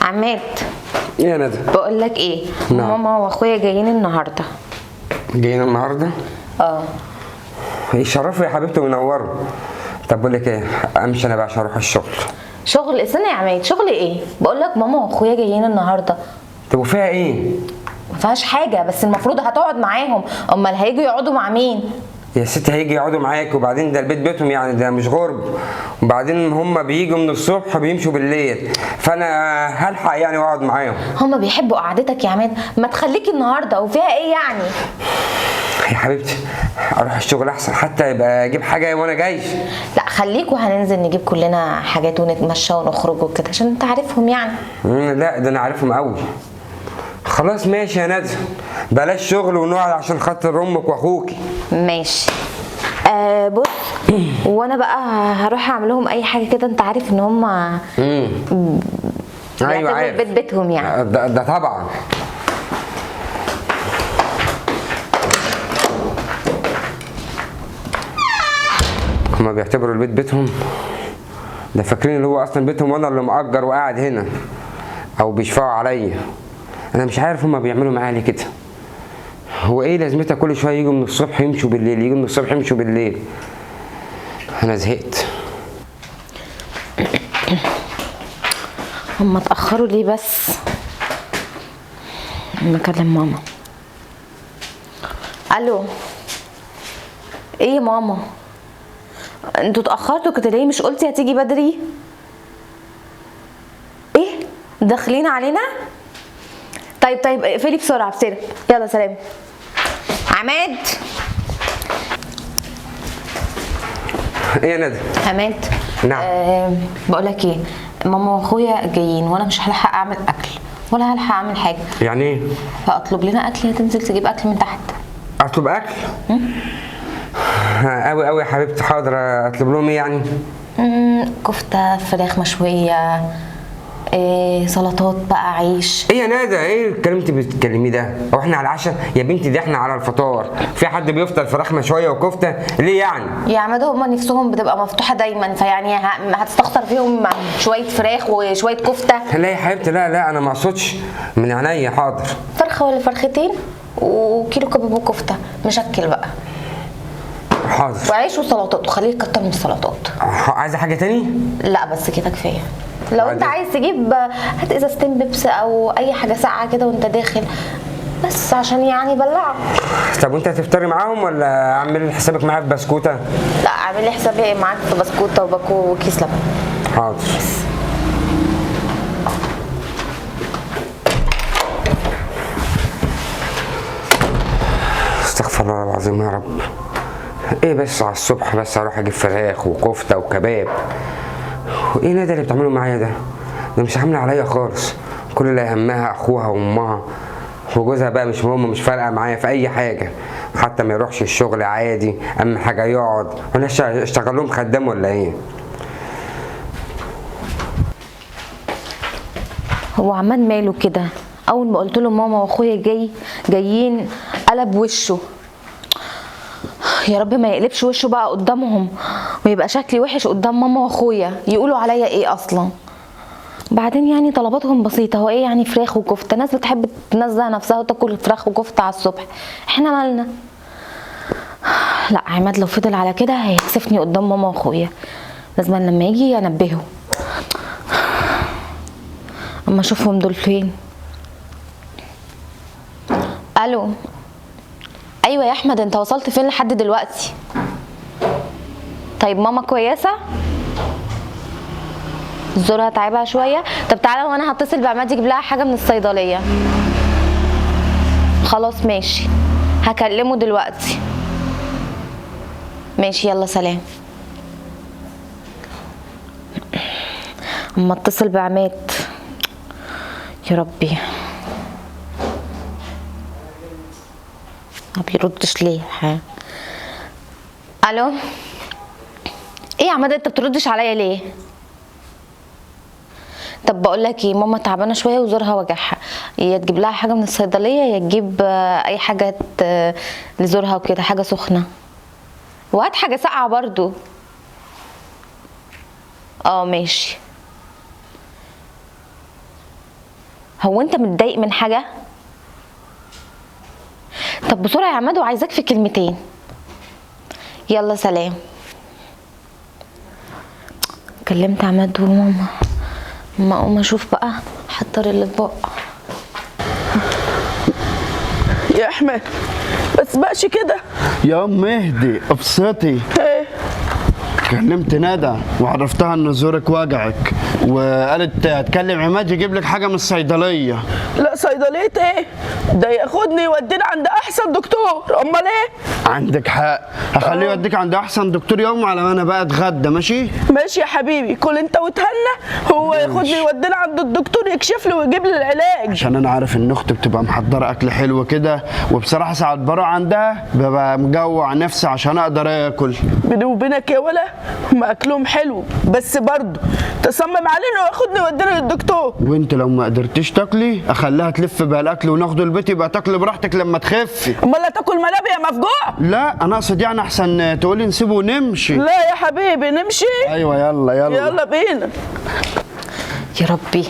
عماد. ايه يا ندى؟ بقول لك ايه؟ نعم. ماما واخويا جايين النهارده. جايين النهارده؟ اه. يشرفوا يا حبيبتي وينوروا. طب بقول لك ايه، امشي انا بقى عشان اروح الشغل. شغل؟ استنى يا عماد، شغل ايه؟ بقول لك ماما واخويا جايين النهارده. طب وفيها ايه؟ ما فيهاش حاجة، بس المفروض هتقعد معاهم، امال هيجوا يقعدوا مع مين؟ يا ست هيجي يقعدوا معاك، وبعدين ده البيت بيتهم يعني، ده مش غرب، وبعدين هم بييجوا من الصبح بيمشوا بالليل، فانا هلحق يعني واقعد معاهم. هم بيحبوا قعدتك يا عماد، ما تخليكي النهارده، وفيها ايه يعني؟ يا حبيبتي اروح الشغل احسن، حتى يبقى اجيب حاجة وانا جاي. لا خليك، وهننزل نجيب كلنا حاجات ونتمشى ونخرج وكده، عشان انت عارفهم يعني. لا ده انا عارفهم قوي. خلاص ماشي يا ندى، بلاش شغل ونقعد عشان خاطر امك واخوكي. ماشي. بص، وانا بقى هروح اعمل لهم اي حاجة كده، انت عارف ان هم ايوه عارف، بيت بيتهم يعني. ده طبعا. هما بيعتبروا البيت بيتهم، ده فاكرين اللي هو اصلا بيتهم وانا اللي مأجر وقاعد هنا، او بيشفعوا عليا. انا مش عارف هما بيعملوا معايا ليه كده. هو ايه لازمتها كل شوية يجوا من الصبح يمشوا بالليل، يجوا من الصبح يمشوا بالليل؟ انا زهقت. هما اتأخروا ليه بس؟ اما اكلم ماما. الو، ايه يا ماما؟ انتوا اتأخرتوا كده ليه؟ مش قلتي هتيجي بدري؟ ايه داخلين علينا؟ طيب اقفلي بسرعة بسرعة، يلا سلام. عماد. ايه يا ندى؟ عماد. نعم. بقول لك ايه، ماما واخويا جايين وانا مش هلحق اعمل اكل ولا هلحق اعمل حاجة. يعني ايه؟ فاطلب لنا اكل، هتنزل تجيب اكل من تحت. اطلب اكل؟ قوي قوي يا حبيبتي، حاضر. اطلب لهم ايه يعني؟ كفته، فراخ مشوية، إيه، سلطات بقى، عيش. ايه يا ندى، ايه الكلام اللي انت بتتكلميه ده؟ هو احنا على العشاء يا بنتي؟ ده احنا على الفطار. في حد بيفطر فراخ مشوية وكفته ليه يعني؟ يا عماد هما نفسهم بتبقى مفتوحة دايما، فيعني هتستخسر فيهم شوية فراخ وشوية كفته؟ لا يا حبيبتي، لا انا ما اقصدش، من عينيا حاضر. فرخة ولا فرختين وكيلو كباب وكفته مشكل بقى. حاضر. وعيش وسلطات، وخليه يكتر من السلطات. عايزه حاجة تاني؟ لا بس كده كفاية. لو انت عايز تجيب هات ازازتين بيبسي او اي حاجة ساقعه كده وانت داخل، بس عشان يعني بلعه. طب وانت هتفطري معاهم ولا اعمل حسابك معايا في بسكوته؟ لا اعمل لي حسابي معاك في بسكوته وباكو وكيس لبن. حاضر. بس. استغفر الله العظيم يا رب. ايه بس على الصبح بس اروح اجيب فراخ وكفته وكباب؟ وايه ندى اللي بتعمله معايا ده؟ ده مش عامله عليا خالص، كل اللي يهمها اخوها وامها وجوزها بقى، مش مهم، مش فارقه معايا في اي حاجة، حتى ما يروحش الشغل عادي، اهم حاجة يقعد. وانا اشتغل لهم خدام ولا ايه؟ هو عماد ماله كده؟ اول ما قلت له ماما واخويا جايين قلب وشه. يا رب ما يقلبش وشه بقى قدامهم ويبقى شكلي وحش قدام ماما واخويا، يقولوا عليا ايه اصلا؟ بعدين يعني طلباتهم بسيطة، هو ايه يعني فراخ وكفته؟ ناس بتحب تنزه نفسها وتاكل فراخ وكفته على الصبح، احنا مالنا؟ لا عماد لو فضل على كده هيكسفني قدام ماما واخويا، لازم لما يجي انبهه. اما اشوفهم دول فين. الو، ايوه يا احمد، انت وصلت فين لحد دلوقتي؟ طيب ماما كويسة؟ زورها تعبها شوية؟ طب تعالى وانا هتصل بعماد يجيب لها حاجة من الصيدلية. خلاص ماشي، هكلمه دلوقتي. ماشي يلا سلام. اما اتصل بعماد. يا ربي ما بيردش ليه؟ ها الو، ايه يا عماد انت بتردش عليا ليه؟ طب بقول لك ايه، ماما تعبانة شوية وزورها وجعها، يا تجيب لها حاجة من الصيدلية يا تجيب اي حاجة لزورها وكده، حاجة سخنة، وهات حاجة ساقعه برضو. اه ماشي. هو انت متضايق من حاجة؟ طب بسرعة يا عماد وعايزاك في كلمتين. يلا سلام. كلمت عماد وماما، ما اقوم اشوف بقى حضر الاطباق. يا احمد ما تسبقش كده يا ام اهدي ابسطي. ايه؟ كلمت ندى وعرفتها ان زورك وجعك، وقالت هتكلم عماد يجيب لك حاجة من الصيدلية. لا صيدلية ايه؟ ده ياخدني يوديني عند احسن دكتور. امال ايه؟ عندك حق، هخليه يوديك عند احسن دكتور يوم على ما انا بقى اتغدى. ماشي؟ ماشي يا حبيبي، كل انت وتهنى، هو ياخدني يوديني عند الدكتور يكشف لي ويجيب لي العلاج. عشان انا عارف ان اختي بتبقى محضرة اكل حلو كده، وبصراحة ساعات بروح عندها ببقى مجوع نفسي عشان اقدر اكل. بيني وبينك يا ولا هم اكلهم حلو، بس برضه تصمم عليه انه ياخدني يوديني للدكتور. وانت لو ما قدرتيش تاكلي اخليها تلف بقى الاكل وناخده البيت، يبقى تاكلي براحتك لما تخفي. امال لا تاكل ملابي يا مفجوع؟ لا انا اقصد يعني احسن تقولي نسيبه ونمشي. لا يا حبيبي نمشي. ايوه يلا يلا يلا بينا. يا ربي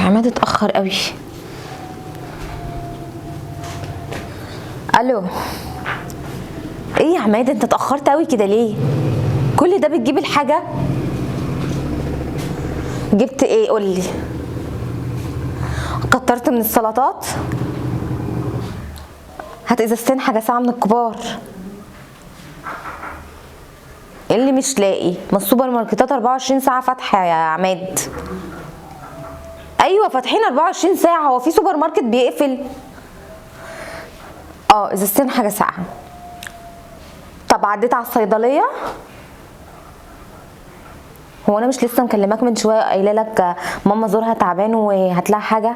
عماد اتاخر قوي. الو، ايه يا عماد انت اتاخرت قوي كده ليه؟ كل ده بتجيب الحاجة؟ جبت ايه قولي؟ كترت من السلطات؟ هات ازازتين حاجة ساعة من الكبار. اللي مش لاقي ما السوبر ماركتات 24 ساعة فاتحة يا عماد. ايوه فاتحين 24 ساعة، هو في سوبر ماركت بيقفل؟ اه ازازتين حاجة ساقعه. طب عديت على الصيدلية؟ هو انا مش لسه مكلماك من شوية قايله لك ماما زورها تعبان وهات لها حاجة؟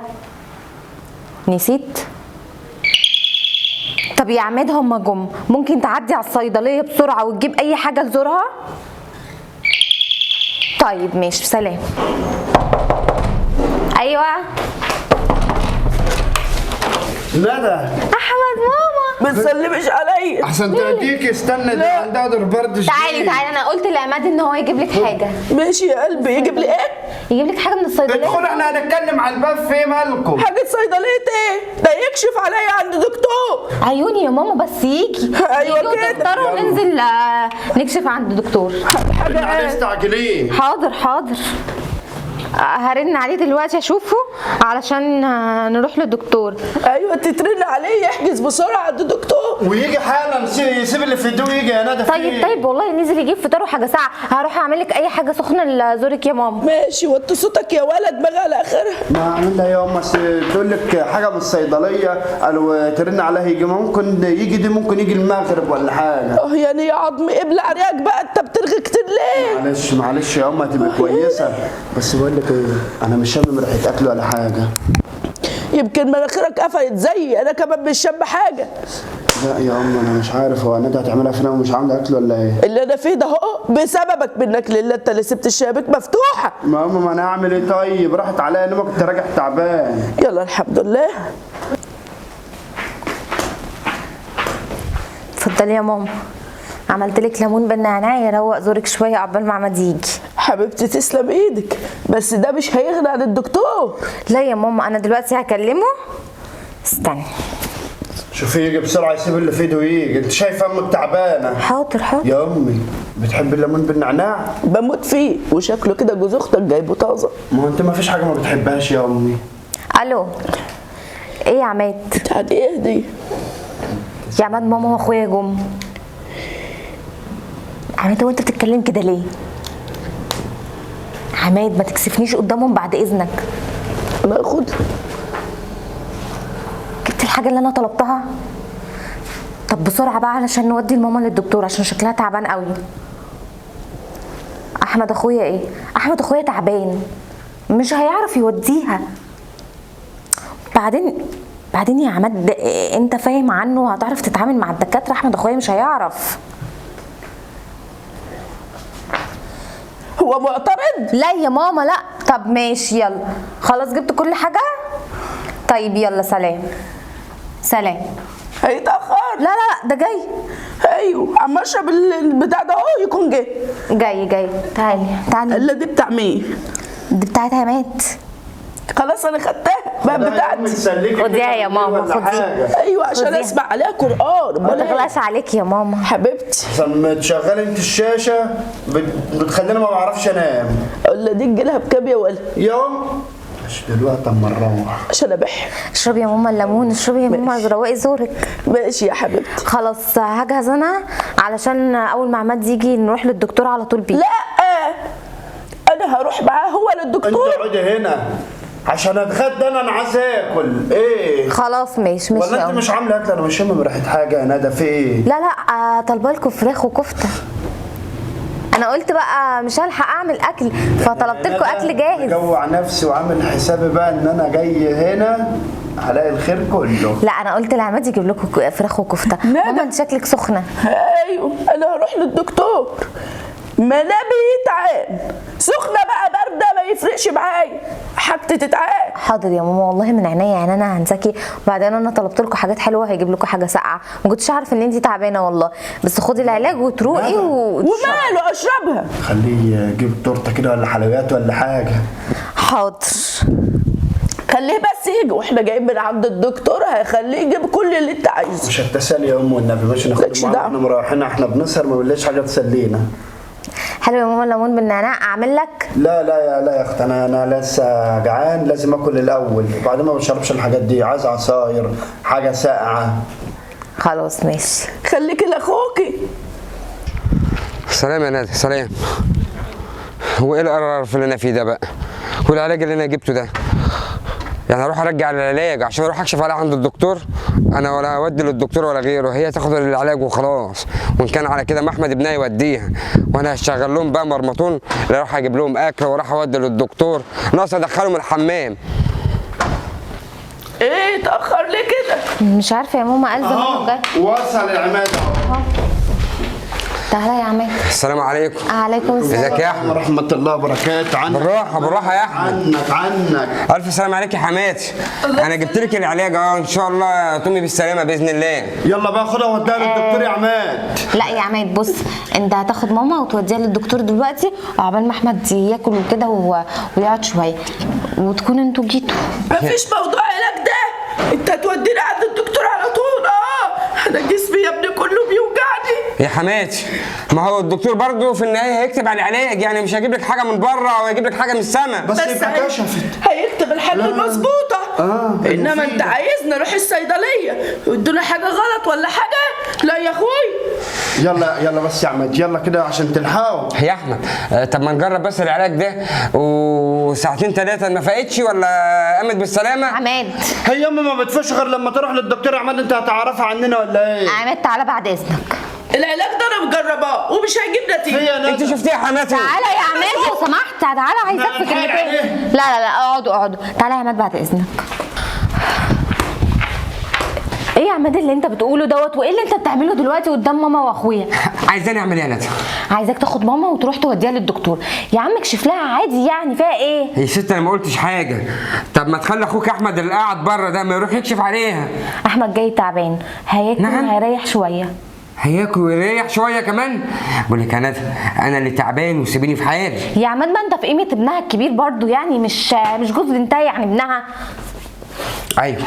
نسيت؟ طب يا عماد هما جم، ممكن تعدي على الصيدلية بسرعة وتجيب اي حاجة لزورها؟ طيب ماشي سلام. ايوه ندى. احمد ماما ما تسلمش عليا احسن تأديك. استنى دي عندها دور برد شديد. تعالي تعالي، انا قلت لعماد ان هو يجيب لك حاجة. ماشي يا قلبي، يجيب لي ايه؟ يجيب لك حاجة من الصيدلية. ادخل احنا هنتكلم على الباب في مالكم. حاجة صيدلية ايه؟ ده يكشف عليا عند دكتور. عيوني يا ماما بس يجي. ايوه يجي كده. وتفطروا وننزل نكشف عند الدكتور. حاجة ايه؟ مستعجلين. حاضر حاضر، هرن عليه دلوقتي اشوفه علشان نروح للدكتور. ايوه تترن عليه يحجز بسرعة عند الدكتور ويجي حالا، يسيب اللي في ايده ويجي يا ندى. طيب طيب والله نزل يجيب فطار وحاجه ساعة، هروح اعمل لك اي حاجة سخنة لزورك يا ماما. ماشي، وطي صوتك يا ولد دماغي على اخرها. ما اعمل لها يا ام تقول لك حاجة من الصيدلية قالوا ترن عليها يجي، ممكن يجي دي ممكن يجي المغرب ولا حاجة. اه يعني يا عظم ابلع ريقك بقى، انت بترغي كتير ليه؟ معلش معلش يا ام هتبقى كويسة، بس بقول لك ايه، انا مش شامم ريحه اكل ولا حاجة. يمكن مناخيرك قفلت زيي، انا كمان مش شامة حاجة. لا يا ام انا مش عارف هو ندى هتعملها فينا ومش عامله اكل ولا ايه؟ اللي انا فيه ده اهو بسببك، منك لله انت اللي سبت الشبابيك مفتوحة. ما ام ما انا اعمل ايه طيب؟ راحت عليا نومك كنت راجع تعبان. يلا الحمد لله. اتفضلي يا ماما، عملت لك ليمون بالنعناع يروق زورك شوية عقبال ما عماد يجي. حبيبتي تسلم ايدك، بس ده مش هيغني عن الدكتور. لا يا ماما انا دلوقتي هكلمه. استني شوفي يجي بسرعة يسيب اللي في ايده ويجي، انت شايفه امك تعبانة. حاضر حاضر. يا امي بتحب الليمون بالنعناع؟ بموت فيه، وشكله كده جوز اختك جايبه طازة. ما هو انت ما فيش حاجة ما بتحبهاش يا امي. الو، ايه يا عماد؟ تعالي اهدي يا عماد ماما واخويا جم. عماد هو انت بتتكلم كده ليه؟ عماد ما تكسفنيش قدامهم بعد اذنك. انا اخد جبت الحاجة اللي انا طلبتها؟ طب بسرعة بقى علشان نودي الماما للدكتور عشان شكلها تعبان قوي. احمد اخويا ايه؟ احمد اخويا تعبان مش هيعرف يوديها. بعدين يا عماد انت فاهم عنه وهتعرف تتعامل مع الدكاترة، احمد اخويا مش هيعرف. هو معترض؟ لا يا ماما لا. طب ماشي يلا خلاص جبت كل حاجة؟ طيب يلا سلام سلام. هيتاخر؟ لا لا ده جاي. ايوه عم اشرب البتاع ده اهو يكون جه. جاي جاي. تعالي تعالي. الا دي بتاع مين؟ دي بتاعت عماد. خلاص انا خدتها بقى بتاعتي. خديها يا ماما، خديها. ايوه عشان اسمع عليها قران. ما تغلاش عليك يا ماما حبيبتي. عشان تشغلي انت الشاشة بتخليني ما بعرفش انام. ولا دي تجيلها بكام يا ولد؟ يوم مش دلوقتي اما نروح. عشان ابيعها. اشربي يا ماما الليمون، اشربي يا ماما روقي زورك. ماشي يا حبيبتي. خلاص هجهز انا علشان اول ما عماد يجي نروح للدكتور على طول بيه. لا انا هروح معاه هو للدكتور. انت اقعدي هنا عشان اتغدى انا عايز اكل. ايه خلاص ماشي ماشي. ولا انت مش عامله اكل؟ انا مش شامم ريحه حاجة يا ندى. في ايه؟ لا لا طالبه لكم فراخ وكفته. انا قلت بقى مش هلحق اعمل اكل فطلبت لكم اكل جاهز. جوع نفسي وعامل حسابي بقى ان انا جاي هنا هلاقي الخير كله. لا انا قلت لعماد يجيب لكم فراخ وكفته. ماما انت شكلك سخنة. ايوه انا هروح للدكتور. ما انا بيتعان سخنة بقى باردة ما يفرقش معايا، حاجتي تتعان. حاضر يا ماما والله من عينيا، يعني انا هنساكي. وبعدين انا طلبت لكم حاجات حلوة هيجيب لكم حاجة ساقعه، ما كنتش عارفه ان انت تعبانة والله، بس خدي العلاج وتروقي وماله اشربها. خليه يجيب تورته كده ولا حلويات ولا حاجة. حاضر خليه بس يجي واحنا جايين من عند الدكتور هيخليه يجيب كل اللي انت عايزه. مش هتسالي يا ام والنبي، ماشي ناخد معانا احنا مروحين، احنا بنسهر ما بنلاقيش حاجة تسلينا. حلو يا ماما الليمون بالنعناع اعمل لك؟ لا لا يا لا يا اختي، انا لسه جعان لازم اكل الاول، وبعدين ما بشربش الحاجات دي، عايز عصاير حاجة ساقعه. خلاص ماشي خليكي لاخوكي. سلام يا ندى. سلام. هو ايه القرف اللي انا فيه ده بقى؟ والعلاج اللي انا جبته ده؟ يعني اروح ارجع العلاج عشان اروح اكشف عليه عند الدكتور؟ انا ولا اودي للدكتور ولا غيره، هي تاخد العلاج وخلاص. وان كان على كده ما احمد ابنها يوديها، وانا هشغل لهم بقى مرمطون، لا اروح اجيب لهم اكل وراح اودي للدكتور، ناقص ادخلهم الحمام. ايه اتاخر ليه كده؟ مش عارفه يا ماما، قال زمان جاي. وصل يا عماد اهو. تعالى يا عماد. السلام عليكم. عليكم السلام. ازيك يا احمد؟ ورحمة الله وبركاته. عنك بالراحة بالراحة يا احمد. عنك عنك. الف سلام عليك يا حماتي. انا جبت لك العلاج اهو، ان شاء الله تقومي بالسلامة باذن الله. يلا بقى خدها وديها للدكتور يا عماد. لا يا عماد بص، انت هتاخد ماما وتوديها للدكتور دلوقتي عقبال ما احمد ياكل وكده ويقعد شوية وتكون انتوا جيتوا. مفيش موضوع علاج ده، انت هتوديني عند الدكتور على طول. انا جسمي يا ابني كله بيوجعني يا حماتي. ما هو الدكتور برضه في النهاية هيكتب على العلاج، يعني مش هيجيب لك حاجة من بره او هيجيب لك حاجة من السما. بس يبقى كشفت هيكتب الحاجة المظبوطه. انما انت عايزنا نروح الصيدلية ويدونا حاجة غلط ولا حاجة؟ لا يا اخوي. يلا يلا بس يا عماد، يلا كده عشان تلحقوا. يا احمد طب ما نجرب بس العلاج ده وساعتين ثلاثة ما فاقتش ولا قامت بالسلامة. عماد هي امي ما بتفش غير لما تروح للدكتور. يا عماد انت هتعرفها عننا ولا ايه؟ عماد تعالى بعد اذنك. العلاج ده انا مجرباه ومش هيجيب نتيجة. انت شفتيه يا حماتي؟ تعالى يا عماد لو سمحت، تعالى عايزاك في كلمتين. لا لا لا اقعدوا اقعدوا. تعالى يا عماد بعد اذنك. ايه يا عماد اللي انت بتقوله دوت؟ وايه اللي انت بتعمله دلوقتي قدام ماما واخويا؟ عايزاني اعمل ايه يا ندى؟ عايزاك تاخد ماما وتروح توديها للدكتور. يا عم اكشف لها عادي، يعني فيها ايه؟ يا ست انا ما قلتش حاجة. طب ما تخلي اخوك احمد اللي قاعد بره ده ما يروح يكشف عليها. احمد جاي تعبان، هياكل. نعم؟ هيريح شوية. هياكل ويريح شوية كمان؟ بقول لك يا ندى انا اللي تعبان وسيبيني في حالي. يا عماد ما انت في قيمة ابنها الكبير برضو، يعني مش جوز بنتها يعني ابنها. ايوه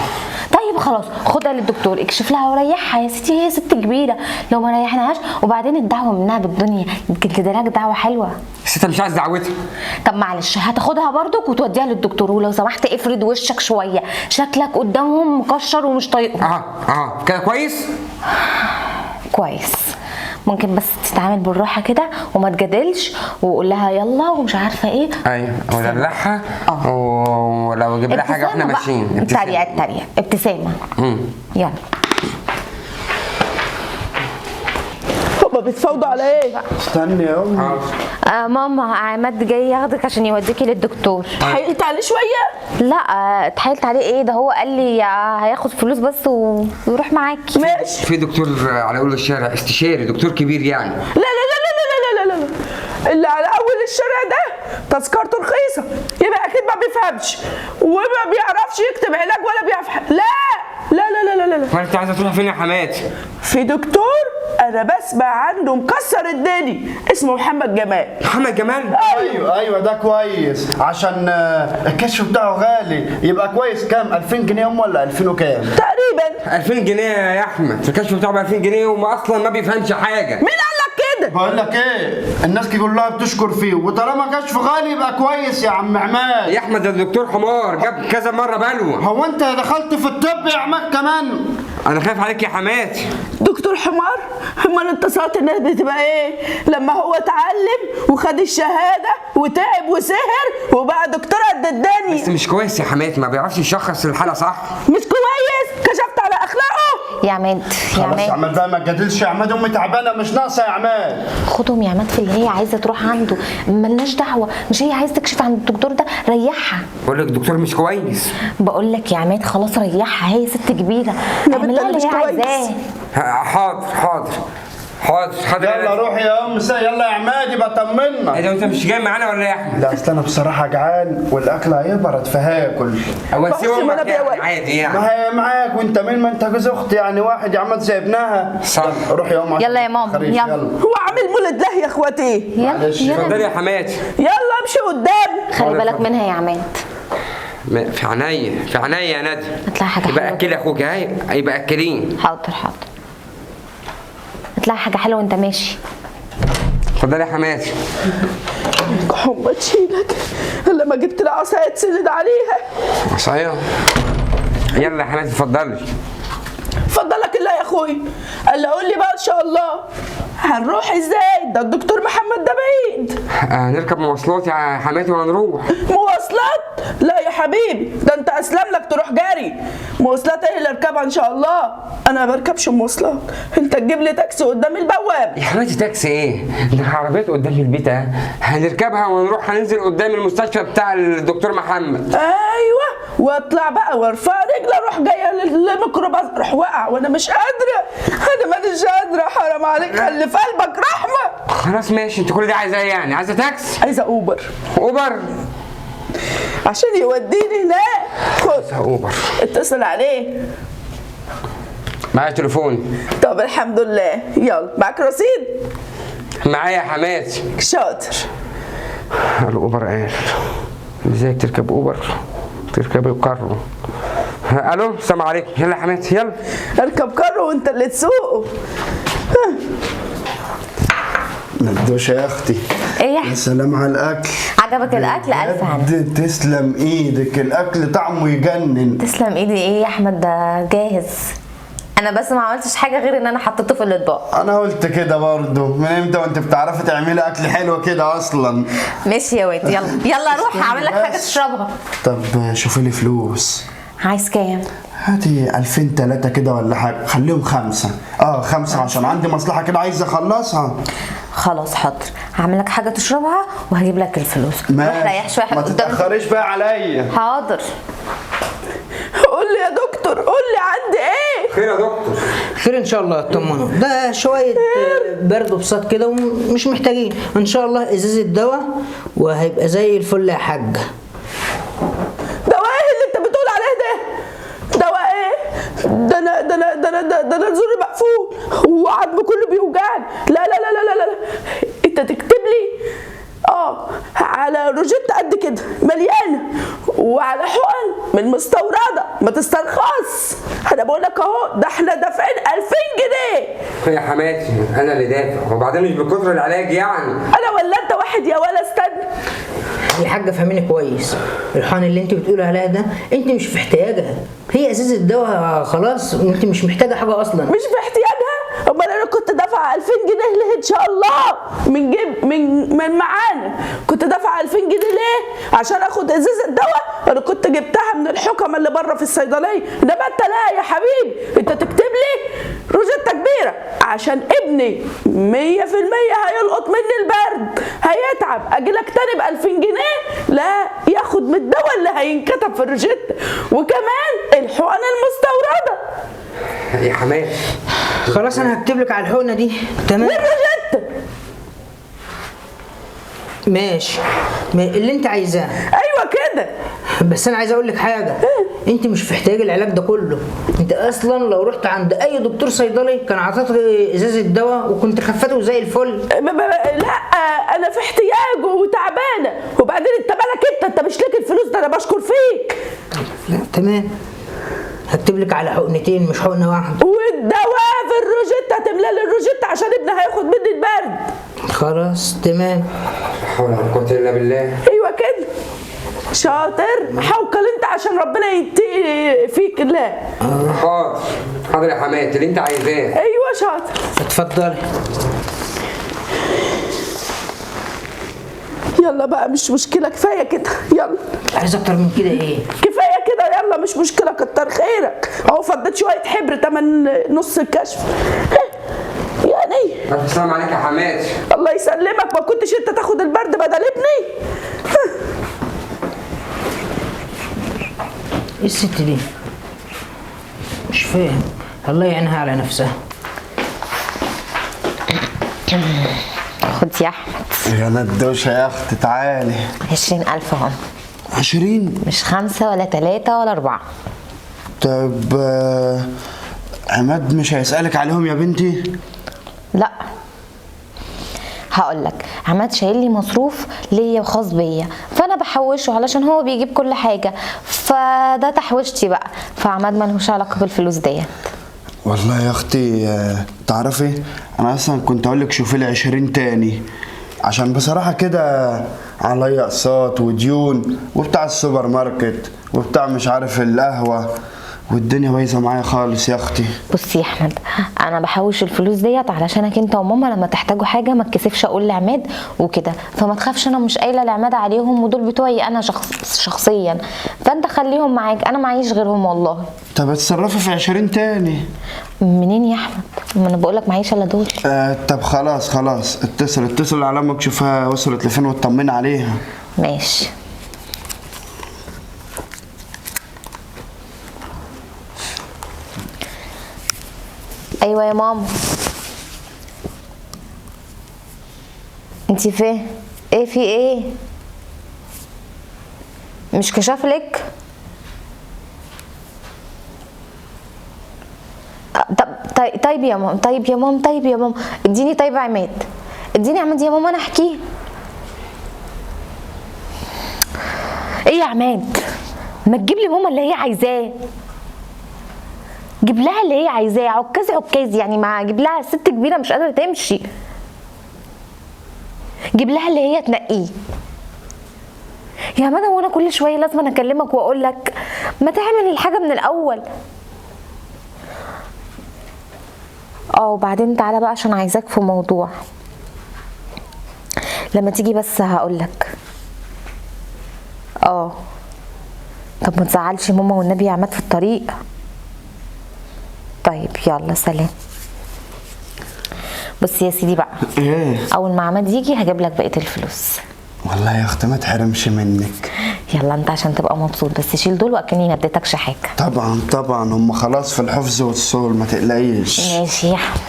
طيب خلاص خدها للدكتور اكشف لها وريحها يا ستي، هي ست كبيرة لو ما ريحناهاش. وبعدين الدعوة منها بالدنيا، يمكن تديلك دعوه حلوة. الست مش عايز دعوتها. طب معلش هتاخدها برضك وتوديها للدكتور، ولو سمحت افرد وشك شوية، شكلك قدامهم مكشر ومش طايقهم. كده كويس؟ كويس. ممكن بس تتعامل بالراحة كده وما تجادلش، وقول لها يلا ومش عارفه ايه. ايوه ودلعها، ولو جيب لها حاجة واحنا ماشيين. تريقه تريقه ابتسامة. يلا. هما بيتفاوضوا على ايه؟ استني يا امي. ماما عماد جاي ياخدك عشان يوديكي للدكتور. اتحايلت عليه شوية؟ لا اتحايلت عليه ايه ده، هو قال لي هياخد فلوس بس ويروح معاكي. ماشي. في دكتور على اول الشارع استشاري، دكتور كبير يعني. لا لا لا لا لا لا لا لا، اللي على اول الشارع ده تذكرته رخيصة، يبقى اكيد ما بيفهمش وما بيعرفش يكتب علاج ولا بيعرف. لا لا لا لا لا لا. انت عايزه تروح فين يا حماتي؟ في دكتور انا بسمع عنه مكسر الدنيا، اسمه محمد جمال. محمد جمال؟ ايوه ايوه ده كويس، عشان الكشف بتاعه غالي. يبقى كويس. كام؟ 2000 جنيه هم ولا 2000 وكام؟ تقريبا 2000 جنيه يا احمد. الكشف بتاعه ب 2000 جنيه وما اصلا ما بيفهمش حاجة. مين قال لك كده؟ بقول لك ايه، الناس كلها بتشكر فيه، وطالما كشف غالي يبقى كويس يا عم عماد. يا احمد ده الدكتور حمار، جاب كذا مرة بلوه. هو انت دخلت في الطب يا عماد كمان؟ انا خايف عليك يا حماتي. دكتور حمار؟ امال اتصالات الناس بتبقى ايه لما هو اتعلم وخد الشهادة وتعب وسهر وبقى دكتور قد الدنيا؟ بس مش كويس يا حماتي، ما بيعرفش يشخص الحالة صح. مش كويس؟ كشفت على اخلاقه يا عماد. يا خلاص يا عماد عماد بقى ما تجادلش يا عماد، امي تعبانة مش ناقصه يا عماد. خدهم يا عماد في اللي هي عايزه تروح عنده، ملناش دعوه. مش هي عايزه تكشف عند الدكتور ده؟ ريحها. بقول لك الدكتور مش كويس. بقول لك يا عماد خلاص ريحها، هي ست كبيرة، اعمل لها اللي هي عايزاه. حاضر حاضر حاضر حاضر. يلا روح يا ام يلا يا عماد يبقى طمنا. ايه ده انت مش جاي معانا ولا ايه يا احمد؟ لا اصل انا بصراحة جعان والاكل هيبرد فهاكل. هو سيب امك يعني عادي يعني. ما هي معاك وانت مين؟ ما انت جوز اختي يعني، واحد يا عماد زي ابنها. صح. روح يا ام. يلا يا ماما يلا. هو عامل مولد له يا اخواتي. يلا اتفضلي يا حماتي. يلا امشي قدام. خلي بالك منها يا عماد. في عينيا، في عينيا يا ندى. هتلاقي حاجة حلوة. يبقى اكلي اخوك اهي، يبقى اكلين. حاضر حاضر. هتلاقي حاجة حلوة وانت ماشي. اتفضلي يا حماتي. حمى تشيلك لما جبت العصاية تسند عليها. عصاية؟ يلا يا حماتي اتفضلي. اتفضلك الله يا اخويا. قال لي قول لي بقى ان شاء الله هنروح ازاي؟ ده الدكتور محمد ده بعيد. هنركب مواصلات يا حماتي وهنروح. مواصلات؟ لا يا حبيبي، ده انت اسلم لك تروح جري. مواصلات ايه اللي اركبها ان شاء الله؟ انا ما بركبش مواصلات، انت تجيب لي تاكسي قدام البواب. يا حماتي تاكسي ايه؟ ده عربيات قدام البيت اهي، هنركبها ونروح، هننزل قدام المستشفى بتاع الدكتور محمد. ايوه، واطلع بقى وارفع رجلي اروح جاية للميكروباص، اروح واقع وانا مش قادرة، انا مانيش قادرة. حرام عليك، خلي في قلبك رحمه. خلاص ماشي، انت كل ده عايزه ايه يعني؟ عايزه تاكسي؟ عايزه اوبر. اوبر؟ عشان يوديني هناك. خد اوبر، اتصل عليه. معايا تليفون. طب الحمد لله. يلا معاك رصيد؟ معايا يا حماتي. شاطر. الاوبر قال ازاي تركب اوبر؟ تركبي كارو. الو السلام عليكم. يلا يا حماتي يلا. اركب كارو وانت اللي تسوقه. ندوش يا اختي. ايه يا يا سلام على الاكل. عجبك الاكل؟ الف هنا. تسلم ايدك، الاكل طعمه يجنن. تسلم ايدي. ايه يا احمد ده جاهز، انا بس ما عملتش حاجة غير ان انا حطيته في الاطباق. انا قلت كده برضه، من امتى وانت بتعرفي تعملي اكل حلو كده اصلا؟ ماشي يا واد، يلا يلا روح اعمل لك حاجة تشربها. طب شوفي لي فلوس. عايز كام؟ هاتي 2000 3 كده ولا حاجة، خليهم 5. 5 عشان عندي مصلحة كده عايز اخلصها. خلاص حاضر، هعمل لك حاجة تشربها وهجيب لك الفلوس. روح ريح شوية. ما تتاخريش بقى عليا. حاضر. قول لي يا دكتور، قول لي عندي ايه؟ خير يا دكتور. خير ان شاء الله، اطمنوا. ده شوية برد وبساط كده ومش محتاجين ان شاء الله ازازة دواء وهيبقى زي الفل يا حاج. دواء ايه اللي انت بتقول عليه ده؟ دواء ايه؟ ده انا ده انا ده انا ده انا زوري مقفول وعظمي كله بيوجعني. لا لا لا لا لا لا، انت تكتب لي على روجيتا قد كده مليانة وعلى حقن من مستورده، ما تسترخص. انا بقول لك اهو، ده احنا دافعين 2000 جنيه يا حماتي. انا اللي دافع، وبعدين مش بكتر العلاج يعني. انا ولا انت واحد يا ولا. استنى يا حاجة فهميني كويس، الحقن اللي انت بتقولي عليها ده انت مش في احتياجها، هي ازازة الدواء خلاص وانت مش محتاجه حاجة اصلا. مش في احتياجها؟ امال انا كنت دافعه 2000 جنيه ليه ان شاء الله؟ من جيب من معانا كنت دافعه 2000 جنيه ليه؟ عشان اخد ازازة دواء؟ انا كنت جبتها من الحكمة اللي بره في الصيدلية. انما انت لا يا حبيبي، انت تكتب لي روجيتا كبيرة عشان ابني 100% هيلقط مني البرد، هيتعب، اجي لك تاني ب 2000 جنيه؟ لا، ياخد من الدواء اللي هينكتب في الروجيتا وكمان الحقن المستورده. يا حماتي خلاص انا هكتب لك على الحقنة دي. تمام. والروجيتا. ماشي، اللي انت عايزاه. ايوه كده. بس انا عايز اقول لك حاجة، انت مش في احتياج العلاج ده كله، انت اصلا لو رحت عند اي دكتور صيدلي كان عطاك ازازة دواء وكنت خفته زي الفل. لا انا في احتياج وتعبانه، وبعدين انت مالك انت مش ليك الفلوس ده، انا بشكر فيك. لا تمام، هكتب لك على حقنتين مش حقنه واحدة. والدواء في الروجيتا، هتملى لي الروجيتا عشان ابني هياخد مني البرد. خلاص تمام. لا حول ولا قوة الا بالله. ايوه كده شاطر، حوكل انت عشان ربنا يتقي فيك الله. حاضر حاضر يا حماتي، اللي انت عايزاه. ايوه شاطر. اتفضلي. يلا بقى مش مشكلة، كفاية كده. يلا عايز اكتر من كده ايه؟ كفاية كده، يلا مش مشكلة، كتر خيرك اهو، فضيت شوية حبر تمن نص الكشف يعني. الف سلام عليك يا حماتي. الله يسلمك، ما كنتش انت تاخد البرد بدل ابني. ايه الست دي؟ مش فاهم، الله يعينها على نفسها. خد يا احمد. يا ندوشه يا اختي تعالي. 20,000 اهم. 20؟ مش 5 ولا 3 ولا 4. طب عماد مش هيسألك عليهم يا بنتي؟ لا هقول لك، عماد شايل لي مصروف ليا وخاص بيا، فانا بحوشه علشان هو بيجيب كل حاجة، فده تحويشتي بقى، فعماد ملهوش علاقة بالفلوس ديت. والله يا اختي تعرفي انا اصلا كنت اقول لك شوفي لي 20 تاني، عشان بصراحة كده عليا اقساط وديون وبتاع السوبر ماركت وبتاع مش عارف القهوة، والدنيا بايظة معايا خالص يا اختي. بصي يا احمد، انا بحوش الفلوس ديت علشانك انت وماما لما تحتاجوا حاجة ما تكسفش اقول لعماد وكده، فما تخافش انا مش قايله لعماد عليهم، ودول بتوعي انا شخصيا، فانت خليهم معاك، انا معيش غيرهم والله. طب اتصرفي في 20 تاني. منين يا احمد؟ ما انا بقول لك معيش الا دول. طب خلاص خلاص، اتصل على امك شوفها وصلت لفين واطمن عليها. ماشي. ايوه يا ماما، انتي فين؟ ايه في ايه؟ مش كشاف لك؟ طب طيب يا ماما، طيب يا ماما، طيب يا ماما، اديني طيب عماد، اديني عماد يا ماما انا احكيه. ايه يا عماد؟ ما تجيب لي ماما اللي هي عايزاه، جيب لها اللي هي عايزاه، عكاز عكاز يعني، ما جيب لها ست كبيرة مش قادرة تمشي، جيب لها اللي هي تنقية. يا مدام وانا كل شوية لازم انا اكلمك واقول لك ما تعمل الحاجة من الاول. وبعدين تعالى بقى عشان عايزاك في موضوع، لما تيجي بس هقول لك. طب ما تزعلش ماما والنبي يا عماد في الطريق. طيب يلا سلام. بص يا سيدي بقى، ايه؟ اول ما عماد يجي هجيب لك بقية الفلوس. والله يا اختي ما تحرمش منك. يلا انت عشان تبقى مبسوط بس شيل دول واكني ما اديتكش حاجة. طبعا طبعا، هم خلاص في الحفظ والصول، ما تقلقيش. ماشي يا احمد.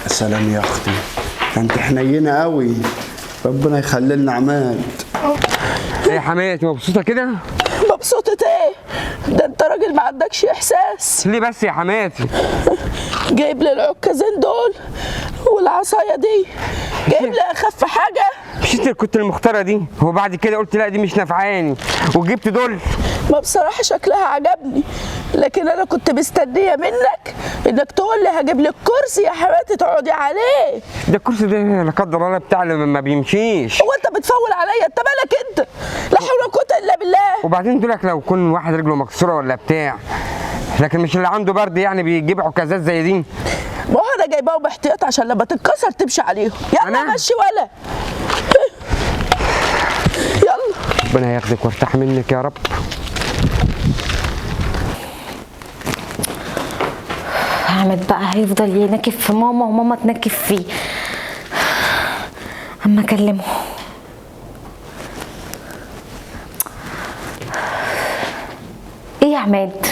سلام يا اختي، انت حنينه قوي، ربنا يخلي لنا عماد. ايه يا حماتي مبسوطة كده؟ مبسوطة ايه؟ ده انت راجل ما عندكش احساس. ليه بس يا حماتي؟ جايب لي العكازين دول والعصايه دي، جايب لي اخف حاجة. مش انت كنت المختارة دي، وبعد كده قلت لا دي مش نافعاني وجبت دول؟ ما بصراحة شكلها عجبني، لكن انا كنت مستنيه منك انك تقول لي هجيب لك كرسي يا حماتي تقعدي عليه. ده الكرسي ده لا قدر الله بتاع اللي ما بيمشيش. هو انت بتفول عليا؟ انت مالك انت؟ لا حول ولا قوة الا بالله. وبعدين دولك لو كون واحد رجله مكسورة ولا بتاع، لكن مش اللي عنده برد يعني بيجيب عكازات زي دي. ما هو انا جايباهم احتياط عشان لما تتكسر تمشي عليهم. يلا مشي ولا يلا. ربنا ياخدك وارتاح منك يا رب. عماد بقى هيفضل ينكف في ماما وماما تنكف فيه. اما اكلمه. ايه يا عماد؟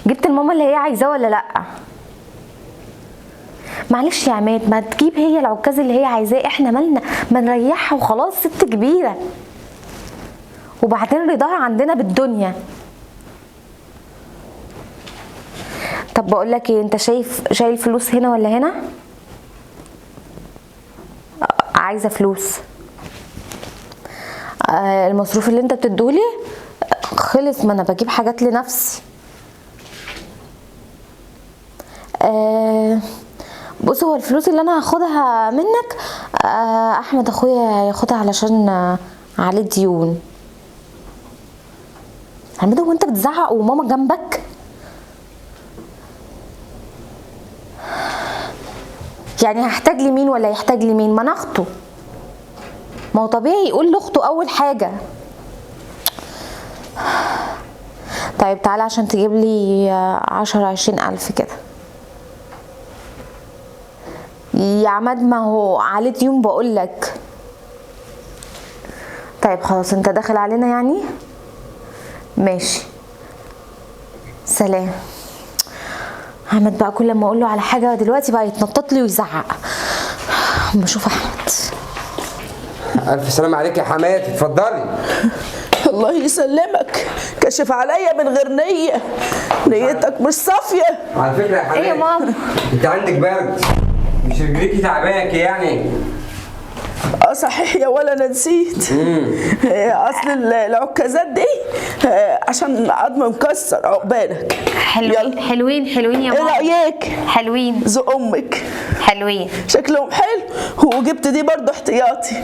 جبت الماما اللي هي عايزاه ولا لا؟ معلش يا عماد، ما تجيب هي العكاز اللي هي عايزاه، احنا مالنا، ما نريحها وخلاص، ست كبيرة. وبعدين رضاها عندنا بالدنيا. طب بقول لك ايه، انت شايف شايل فلوس هنا ولا هنا؟ عايزه فلوس. المصروف اللي انت بتدولي خلص، ما انا بجيب حاجات لنفسي. بص، هو الفلوس اللي انا هاخدها منك احمد اخويا ياخدها علشان عليه ديون. عماد هو انت بتزعق وماما جنبك؟ يعني هحتاج لمين ولا يحتاج لمين؟ ما انا اخته، ما هو طبيعي يقول لاخته اول حاجة. طيب تعالى عشان تجيب لي 10 20 الف كده يا عماد، ما هو عليه ديون بقول لك. طيب خلاص، انت داخل علينا يعني؟ ماشي، سلام. عماد بقى كل ما اقول له على حاجة دلوقتي بقى يتنطط لي ويزعق. اما اشوف احمد. الف سلام عليك يا حماتي، اتفضلي. الله يسلمك، كشف عليا من غير نيه، نيتك مش صافية. على فكرة يا حماتي، ايه يا ماما؟ انت عندك برد، مش رجليكي تعباكي يعني؟ اه صحيح يا ولا، انا نسيت. اصل العكازات دي عشان العظم مكسر، عقبالك. حلوين حلوين حلوين يا ماما. ايه رايك؟ حلوين. ذوق امك. حلوين، شكلهم حلو. وجبت دي برضو احتياطي.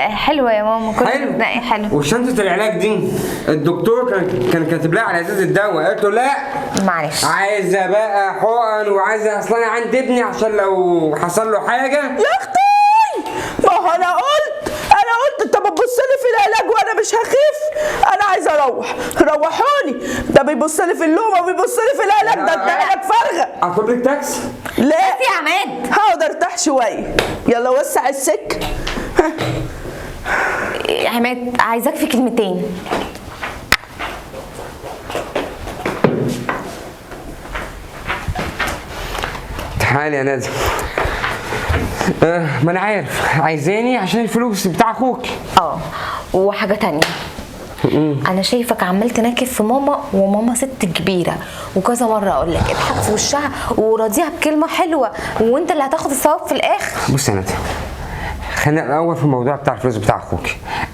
حلوة يا ماما، كل حلو. حلو. وشنطه العلاج دي الدكتور كان كاتب لها على ازاز الدواء، قالت له لا معلش، عايزه بقى حقن، وعايزه اصل انا عند ابني عشان لو حصل له حاجة. يا اختي، ما هو انا قلت انت بتبص لي في العلاج وانا مش هخف، انا عايزه اروح، روحوني. ده بيبص لي في اللومه وبيبص لي في العلاج، ده انت عينك فارغة. اطلب لك تاكسي؟ لا يا عماد، هقعد ارتاح شوية. يلا وسع السكة. يا عماد عايزاك في كلمتين. تعالي يا ندى. ما انا عارف عايزاني عشان الفلوس بتاع اخوك. وحاجه تانية، انا شايفك عمال تناكف في ماما، وماما ست كبيرة، وكذا مرة اقول لك اضحك في وشها وراضيها بكلمه حلوة، وانت اللي هتاخد الثواب في الاخر. بص يا ندى، خلينا الاول في الموضوع بتاع الفلوس بتاع اخوك.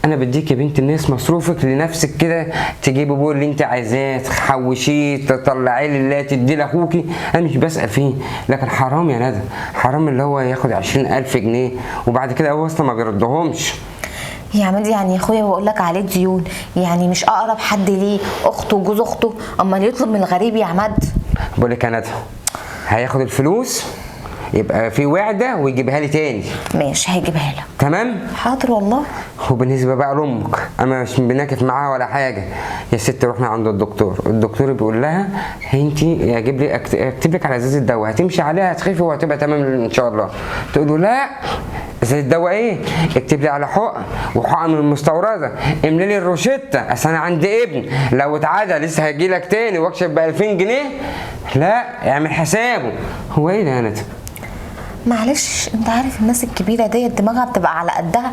انا بديك يا بنت الناس مصروفك لنفسك كده، تجيبي بيه اللي انت عايزاه، تحوشيه، تطلعيه لله، تديه لاخوكي، انا مش بسال فيه. لكن حرام يا ندى، حرام اللي هو ياخد 20000 جنيه وبعد كده هو اصلا ما بيردهمش. يا عماد يعني يا اخويا بقول لك عليه ديون، يعني مش اقرب حد ليه اخته وجوز اخته، اما يطلب من الغريب يا عماد. بقول لك يا ندى، هياخد الفلوس يبقى في وعده ويجيبها لي تاني. ماشي هيجيبها لك. تمام؟ حاضر والله. وبالنسبة بقى لامك، انا مش بناكف معاها ولا حاجة يا ست. رحنا عند الدكتور، الدكتور بيقول لها انت اجيب لي اكتب لك على ازازة الدواء هتمشي عليها هتخفي وهتبقى تمام ان شاء الله. تقول له لا، ازازة الدواء ايه؟ اكتب لي على حقن، وحقن من المستورده، املي لي الروشته، اصل انا عندي ابن لو اتعدى لسه هيجي لك تاني واكشف ب 2000 جنيه. لا اعمل حسابه. هو ايه ده يا ندى؟ معلش انت عارف الناس الكبيرة ديت دماغها بتبقى على قدها،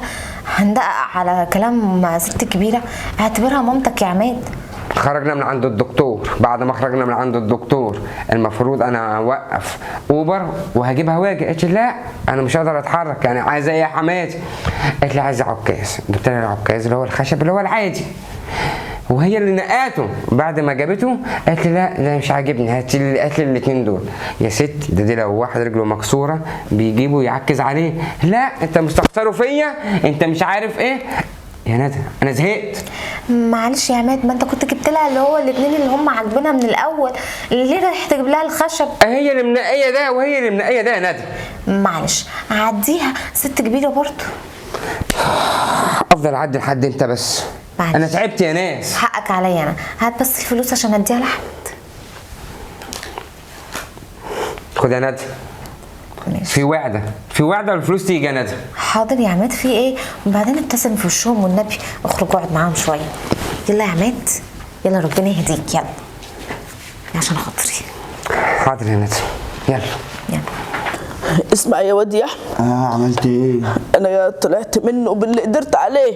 هندقق على كلام مع ست كبيرة، اعتبرها مامتك يا عماد. خرجنا من عند الدكتور، بعد ما خرجنا من عند الدكتور المفروض انا اوقف اوبر وهجيبها واجي، قالت لي لا انا مش هقدر اتحرك، يعني عايزه ايه يا حماتي؟ قالت لي عايزه عكاز. جبت لها العكاز اللي هو الخشب اللي هو العادي، وهي اللي نقاته. بعد ما جابته قالت لي لا ده مش عاجبني، هات لي الاثنين دول. يا ست ده دي لو واحد رجله مكسورة بيجيبه يعكز عليه، لا انت مستخسره فيا، انت مش عارف ايه. يا ندى انا زهقت. معلش يا عماد، ما انت كنت جبت لها اللي هو الاثنين اللي هم عاجبينها من الاول، ليه رايح تجيب لها الخشب؟ هي اللي منقيه ده وهي اللي منقيه ده يا ندى. معلش عديها، ست كبيرة برضه. افضل اعدي لحد انت بس. معلش. انا تعبت يا ناس. حقك عليا انا، هات بس الفلوس عشان اديها لاحمد. خد يا ندى. ماشي. في وعده، في وعده والفلوس تيجي يا ندى. حاضر يا عماد، في ايه؟ وبعدين ابتسم في وشهم والنبي، اخرج اقعد معاهم شوية. يلا يا عماد، يلا ربنا يهديك، يلا عشان خاطري. حاضر يا ندى، يلا يلا. اسمع يا واد يا احمد. عملت ايه؟ انا طلعت منه باللي قدرت عليه.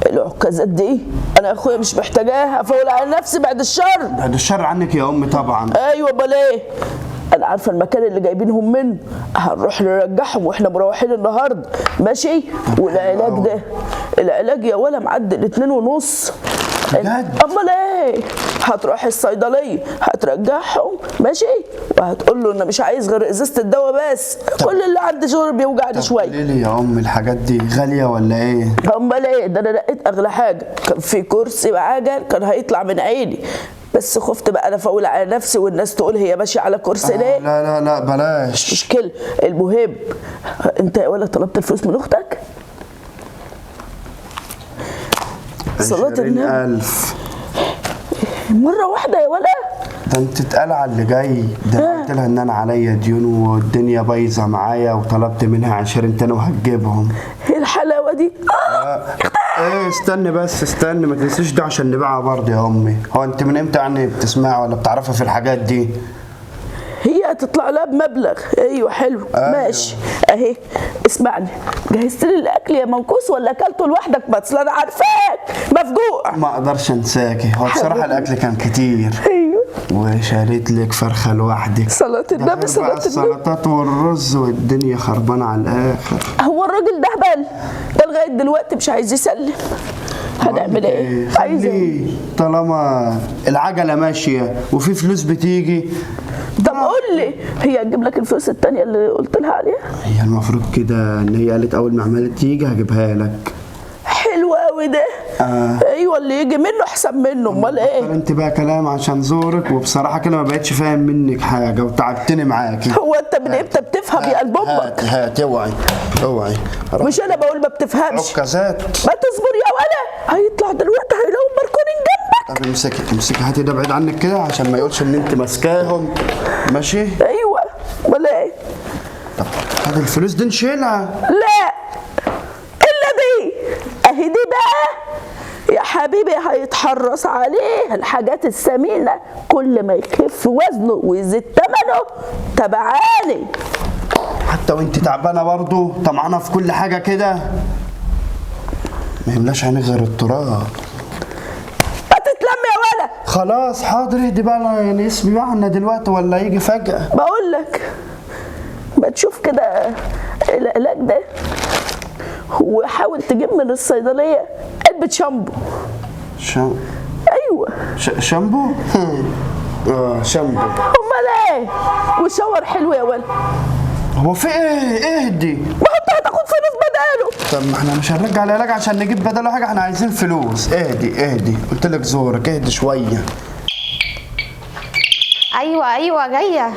العكازات دي انا اخويا مش محتاجاها، افول على نفسي بعد الشر. بعد الشر عنك يا امي طبعا. ايوه امال ايه؟ انا عارفه المكان اللي جايبينهم منه، هنروح نرجعهم واحنا مروحين النهارده، ماشي؟ والعلاج ده، العلاج يا ولا معدل 2.5. بجد؟ امال ايه؟ هتروح الصيدلية هترجعهم، ماشي؟ وهتقول له انا مش عايز غير ازازة الدواء بس، كل اللي عندي شغل بيوجعني شوية. قولي لي يا امي الحاجات دي غالية ولا ايه؟ امال ايه؟ ده انا لقيت اغلى حاجة، كان في كرسي بعجل كان هيطلع من عيني، بس خفت بقى انا افول على نفسي والناس تقول هي ماشية على كرسي ليه؟ لا لا لا بلاش، مشكلة. المهم انت يا ولد طلبت الفلوس من اختك؟ صلاة النبي 20,000 مرة واحدة يا ولد؟ ده انت اتقال على اللي جاي ده. انا قلت لها ان انا عليا ديون والدنيا بايظة معايا، وطلبت منها 20 تاني وهتجيبهم. ايه الحلاوة دي؟ ايه استني بس استني، ما تنسيش ده عشان نبيعها برضه يا امي. هو انت من امتى يعني بتسمعي ولا بتعرفي في الحاجات دي؟ هي هتطلع لها بمبلغ. ايوه حلو. أيوة. ماشي اهي. اسمعني، جهزت لي الاكل يا منكوس ولا اكلته لوحدك؟ بس انا عارفاك مفجوع. ما اقدرش انساكي، هو بصراحة الاكل كان كتير. ايوه وشريت لك فرخة لوحدك. صلاة النبي صلاة النبي. السلطات والرز والدنيا خربانة على الاخر. هو الراجل ده هبل ده لغاية دلوقتي مش عايز يسلم. هنعمل ايه؟ عايز ايه؟ طالما العجلة ماشية وفي فلوس بتيجي. طب قول لي، هي هتجيب لك الفلوس التانية اللي قلت لها عليها؟ هي المفروض كده ان هي قالت اول ما عملت تيجي هجيبها لك. حلو قوي ده. ايوه اللي يجي منه احسن منه. امال ايه؟ انت بقى كلام عشان زورك، وبصراحة كده ما بقتش فاهم منك حاجة وتعبتني معاكي. هو انت من امتى بتفهم يا قلب امك؟ هات هات، اوعي اوعي. مش انا بقول ما بتفهمش. عكازات. ما تصبر يا ولا، هيطلع دلوقتي هيلاقوا مركونين جنبك. طب امسكي امسكي، هاتي ده بعيد عنك كده عشان ما يقولش ان انت ماسكاهم. ماشي؟ ايوه ولا ايه؟ طب هات الفلوس دي نشيلها. لا الا دي، اهي دي بقى يا حبيبي هيتحرص عليه الحاجات الثمينة، كل ما يخف وزنه ويزيد ثمنه تبعاني. حتى وانت تعبانة برضه طمعانه في كل حاجة كده، ما يملاش عينيك غير التراب. ما تتلم يا ولا. خلاص حاضر، اهدي بقى، يعني اسمي معنا دلوقتي ولا يجي فجأة؟ بقول لك ما تشوف كده العلاج ده، وحاول تجيب من الصيدلية علبة شامبو. ايوه شامبو؟ شامبو. امال ايه؟ وشاور حلو يا ولد. هو في ايه؟ اهدي. ما انت هتاخد فلوس بداله. طب ما احنا مش هنرجع العلاج عشان نجيب بداله حاجة، احنا عايزين فلوس. اهدي اهدي، قلت لك زورك، اهدي شوية. ايوه ايوه جاية.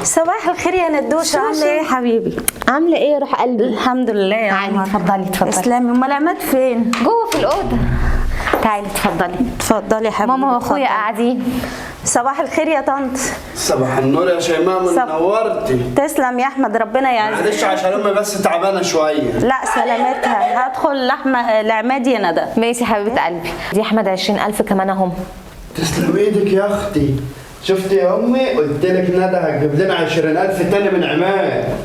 صباح الخير يا ندوشه، عامله ايه يا حبيبي؟ عامله ايه يا روح قلبي؟ الحمد لله يا تعالي عمر. اتفضلي اتفضلي. تسلمي. امال عماد فين؟ جوه في الاوضة. تعالي اتفضلي. اتفضلي يا حبيبي. ماما واخويا قاعدين. صباح الخير يا طنط. صباح النور يا شيماء، من نورتي. تسلم يا احمد، ربنا يعزك. معلش عشان امي بس تعبانة شوية. لا سلامتها. هدخل لحمه لعماد يا ندى. ماشي حبيبه قلبي. دي احمد 20,000 كمان اهم. تسلم ايدك يا اختي. شفتي يا امي، قلت لك ندى هتجيب لنا 20,000 تاني من عماد.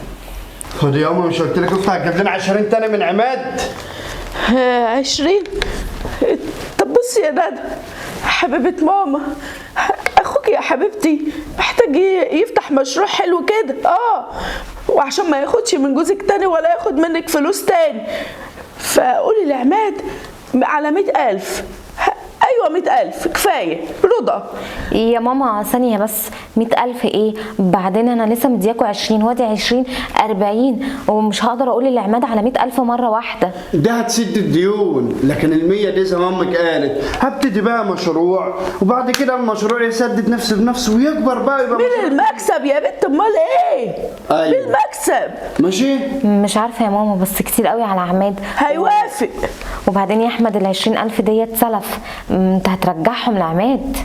خدي يا امي، مش قلت لك اختي هتجيب لنا 20 تاني من عماد؟ 20؟ طب بصي يا ندى حبيبه ماما، اخوك يا حبيبتي محتاج يفتح مشروع حلو كده، وعشان ما ياخدش من جوزك تاني ولا ياخد منك فلوس تاني، فقولي لعماد على 100,000. ايوه 100,000 كفاية. رضا يا ماما ثانية بس، 100,000 ايه؟ بعدين انا لسه مدياكوا 20، وادي 20 40، ومش هقدر اقول للعماد على 100,000 مرة واحدة. ده هتسد الديون، لكن ال100 دي زي ما امك قالت هبتدي بقى مشروع، وبعد كده المشروع يسدد نفسه بنفسه ويكبر بقى، يبقى مين المكسب يا بنت؟ امال ايه؟ أيوة. مين المكسب؟ ماشي. مش عارفه يا ماما، بس كتير قوي على عماد. هيوافق. وبعدين يا احمد ال20,000 ديت سلف، انت هترجعهم لعماد.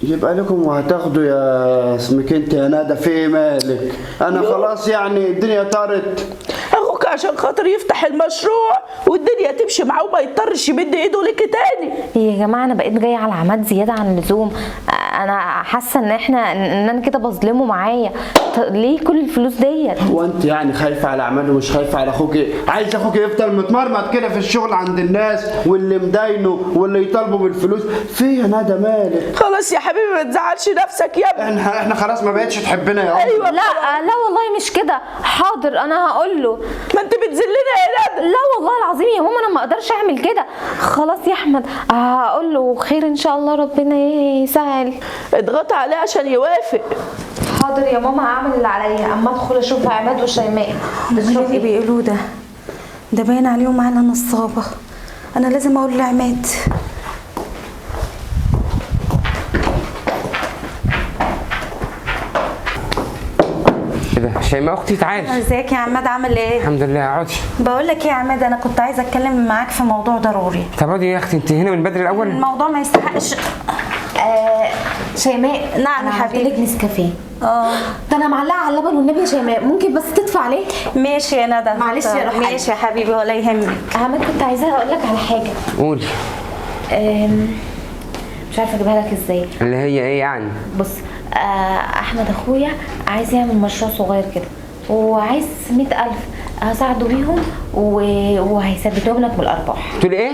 يبقى لكم وهتاخدوا يا اسمك انت يا ندى. في ايه مالك؟ انا خلاص يعني الدنيا طارت. اخوك عشان خاطر يفتح المشروع والدنيا تمشي معاه وما يضطرش يمد ايده ليكي تاني. يا جماعة انا بقيت جاية على عماد زيادة عن اللزوم. انا حاسه ان احنا ان انا كده بظلمه معايا. ليه كل الفلوس ديت؟ هو انت يعني خايفة على عماد ومش خايفة على اخوك؟ عايز اخوك يفضل متمرمط كده في الشغل عند الناس، واللي مداينه واللي يطالبه بالفلوس؟ في يا ندى مالك؟ خلاص يا حبيبي ما تزعلش نفسك يا ابني. احنا خلاص ما بقتش تحبنا يا امي. ايوه. لا لا والله مش كده. حاضر انا هقول له. ما انت بتذلنا يا ندى. لا والله العظيم يا ماما انا ما اقدرش اعمل كده. خلاص يا احمد هقول له، خير ان شاء الله ربنا يسهل. اضغطي عليه عشان يوافق. حاضر يا ماما هعمل اللي عليا. اما ادخل اشوف عماد وشيماء. ايه اللي بيقولوه ده؟ ده باين عليهم على نصابه. انا لازم اقول لعماد. ايه ده؟ شيماء اختي تعالي. ازيك يا عماد، عامل ايه؟ الحمد لله. اقعدي. بقول لك ايه يا عماد، انا كنت عايزه اتكلم معاك في موضوع ضروري. طب اقعدي يا اختي، انت هنا من بدري الاول؟ الموضوع ما يستحقش. شيماء. نعم يا حبيبي. لك نسكافيه. ده انا معلقه على اللبن والنبي يا شيماء، ممكن بس تدفع عليه؟ ماشي يا ندى. معلش يا روح. ماشي يا حبيبي ولا يهمك. عماد كنت عايزه اقول لك على حاجة. قولي. مش عارفه اجيبها لك ازاي. اللي هي ايه يعني؟ بص، احمد اخويا عايز يعمل مشروع صغير كده، وعايز 100,000 هساعده بيهم وهيسددهم لك من الارباح. تقول ايه؟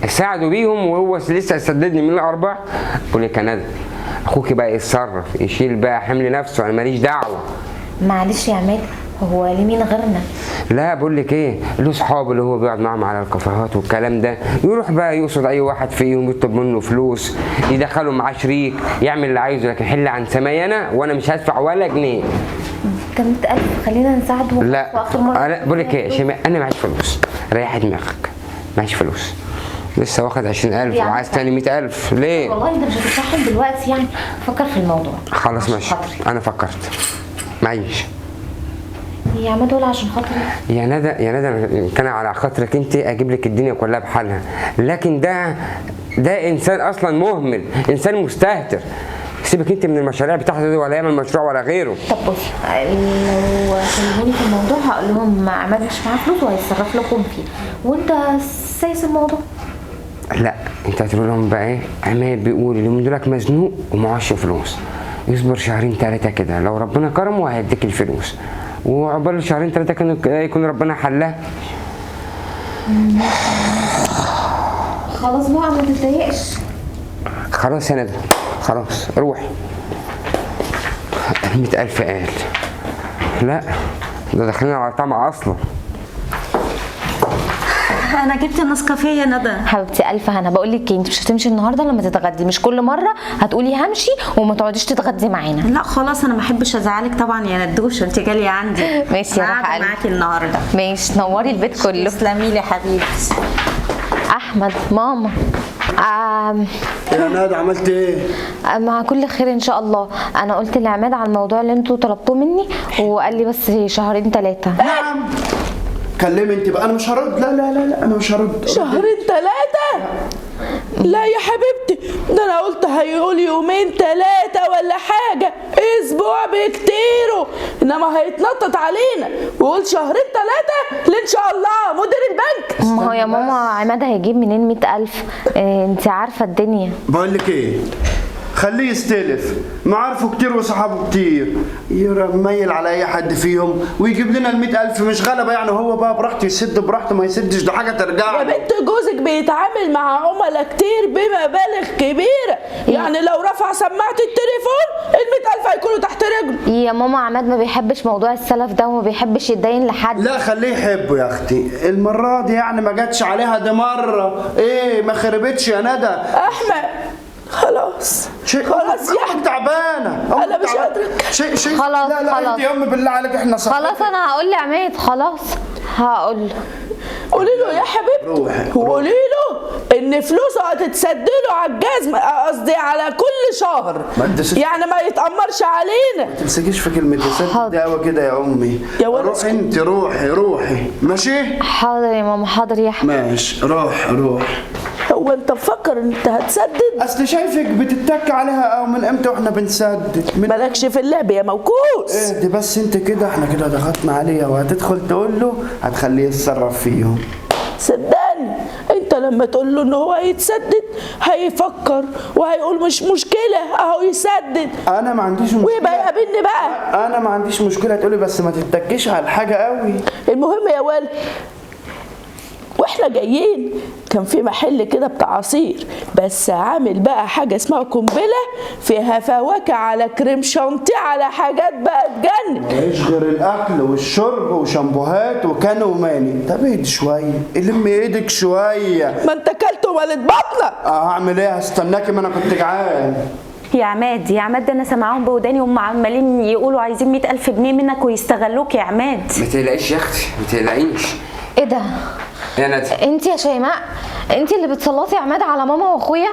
ساعده بيهم وهو لسه سددني من الارباح؟ قول يا كندا اخوكي بقى يتصرف، يشيل بقى حمل نفسه، انا ماليش دعوه. معلش يا عماد، هو ليه مين غيرنا؟ لا بقول لك ايه، له اصحابه اللي هو بيقعد معاهم على الكافيهات والكلام ده، يروح بقى يقصد اي واحد فيهم يطلب منه فلوس، يدخله معاه شريك، يعمل اللي عايزه، لكن حل عن سماي انا، وانا مش هدفع ولا جنيه. ده 100,000 خلينا نساعده. لا انا بقول لك ايه يا شيماء، انا معيش فلوس، ريحي دماغك، معيش فلوس، لسه واخد 20,000 وعايز تاني 100,000 ليه؟ والله انت مش هتدفعهم دلوقتي يعني، فكر في الموضوع. خلاص ماشي، انا فكرت، معيش يا عماد ولا عشان خاطري يا ندى. يا ندى كان على خاطرك انت اجيب لك الدنيا كلها بحالها، لكن ده انسان اصلا مهمل، انسان مستهتر. سيبك انت من المشاريع بتاعته دي، ولا يعمل مشروع ولا غيره. طب بص، لو كلموني في الموضوع هقول لهم عماد مش معاه فلوس وهيتصرف لكم فيه، وانت سايس الموضوع. لا انت هتقول لهم بقى ايه؟ عماد بيقول اليومين دولك مزنوق ومعهوش فلوس، يصبر شهرين 3 كده، لو ربنا كرمه هيديك الفلوس، وعقبال شهرين 3 كانوا يكون ربنا حلها. خلاص بقى ما تتضايقش. خلاص يا ندى، خلاص روحي. 100,000 قال، لا ده داخلين على طمع اصلا. انا جبت النسكافيه يا ندى. حبيبتي الف هنا. بقول لك انت مش هتمشي النهارده لما تتغدي، مش كل مرة هتقولي همشي وما تقعديش تتغدي معانا. لا خلاص انا ما احبش ازعلك طبعا يا ندوش، انت جالية عندي. ماشي يا روح قلبي، معاكي النهارده. ماشي، نوري البيت كله. تسلمي لي حبيبتي. احمد، ماما. يا ندى عملت ايه؟ مع كل خير ان شاء الله. انا قلت لعماد على الموضوع اللي انتوا طلبتوه مني، وقال لي بس شهرين 3. نعم كلمي انت بقى، انا مش هرد. لا لا لا لا انا مش هرد. شهرين 3؟ لا يا حبيبتي، ده انا قلت هيقول يومين 3 ولا حاجة، اسبوع بكتيره، انما هيتنطط علينا ويقول شهرين 3 ليه ان شاء الله مدير البنك. ما هو يا ماما عماد هيجيب منين 100,000؟ انت عارفه الدنيا. بقول لك ايه، خليه يستلف، معارفه كتير وصحابه كتير، يميل على اي حد فيهم ويجيب لنا ال 100,000، مش غلبه يعني. هو بقى براحته يسد براحته ما يسدش، ده حاجة ترجع له. يا بنت جوزك بيتعامل مع عملاء كتير بمبالغ كبيرة، يعني لو رفع سماعه التليفون ال 100,000 هيكونوا تحت رجله. يا ماما عماد ما بيحبش موضوع السلف ده وما بيحبش يتدين لحد. لا خليه يحبه يا اختي، المرة دي يعني ما جاتش عليها، دي مرة ايه ما خربتش يا ندى. احمد خلاص خلاص يا احمد تعبانة، انا مش قادرة. شيء خلاص. لا لا خلاص انت يا امي بالله عليك احنا صح. خلاص انا هقول لعماد، خلاص هقول له. قولي له يا حبيبتي، وقولي له ان فلوسه هتتسدله على الجزمة، قصدي على كل شهر، يعني ما يتأمرش علينا. ما تمسكيش في كلمة يسدد دي قوي كده يا امي. يا ولد روحي انت، روحي روحي. ماشي حاضر يا ماما، حاضر يا احمد. ماشي، روح روح. هو انت مفكر ان انت هتسدد؟ اصل شايفك بتتك عليها او من امتى واحنا بنسدد؟ مالكش في اللعب يا موكوس. ايه دي بس انت كده، احنا كده ضغطنا عليها وهتدخل تقول له هتخليه يتصرف فيهم. صدقني انت لو لما تقول له ان هو هيتسدد هيفكر وهيقول مش مشكلة اهو يسدد. انا ما عنديش مشكلة ويبقى يقابلني بقى. انا ما عنديش مشكلة تقولي، بس ما تتكيش على الحاجة قوي. المهم يا ولد، واحنا جايين كان في محل كده بتاع عصير، بس عامل بقى حاجة اسمها قنبلة فيها فواكه على كريم شانتيه على حاجات بقى تجنن. ماليش غير الاكل والشرب وشامبوهات وكان وماني. طب اهدي شوية، لم ايدك شوية. ما انت اكلت ومالت بطنك. هعمل ايه؟ هستناكي، ما انا كنت جعان. يا عماد يا عماد، ده انا سامعاهم بوداني وهم عمالين يقولوا عايزين 100,000 جنيه منك ويستغلوك يا عماد. ما تقلقيش يا اختي، ما تقلقيش. ايه ده؟ يا ندى انت يا شيماء، انت اللي بتسلطي عماد على ماما واخويا؟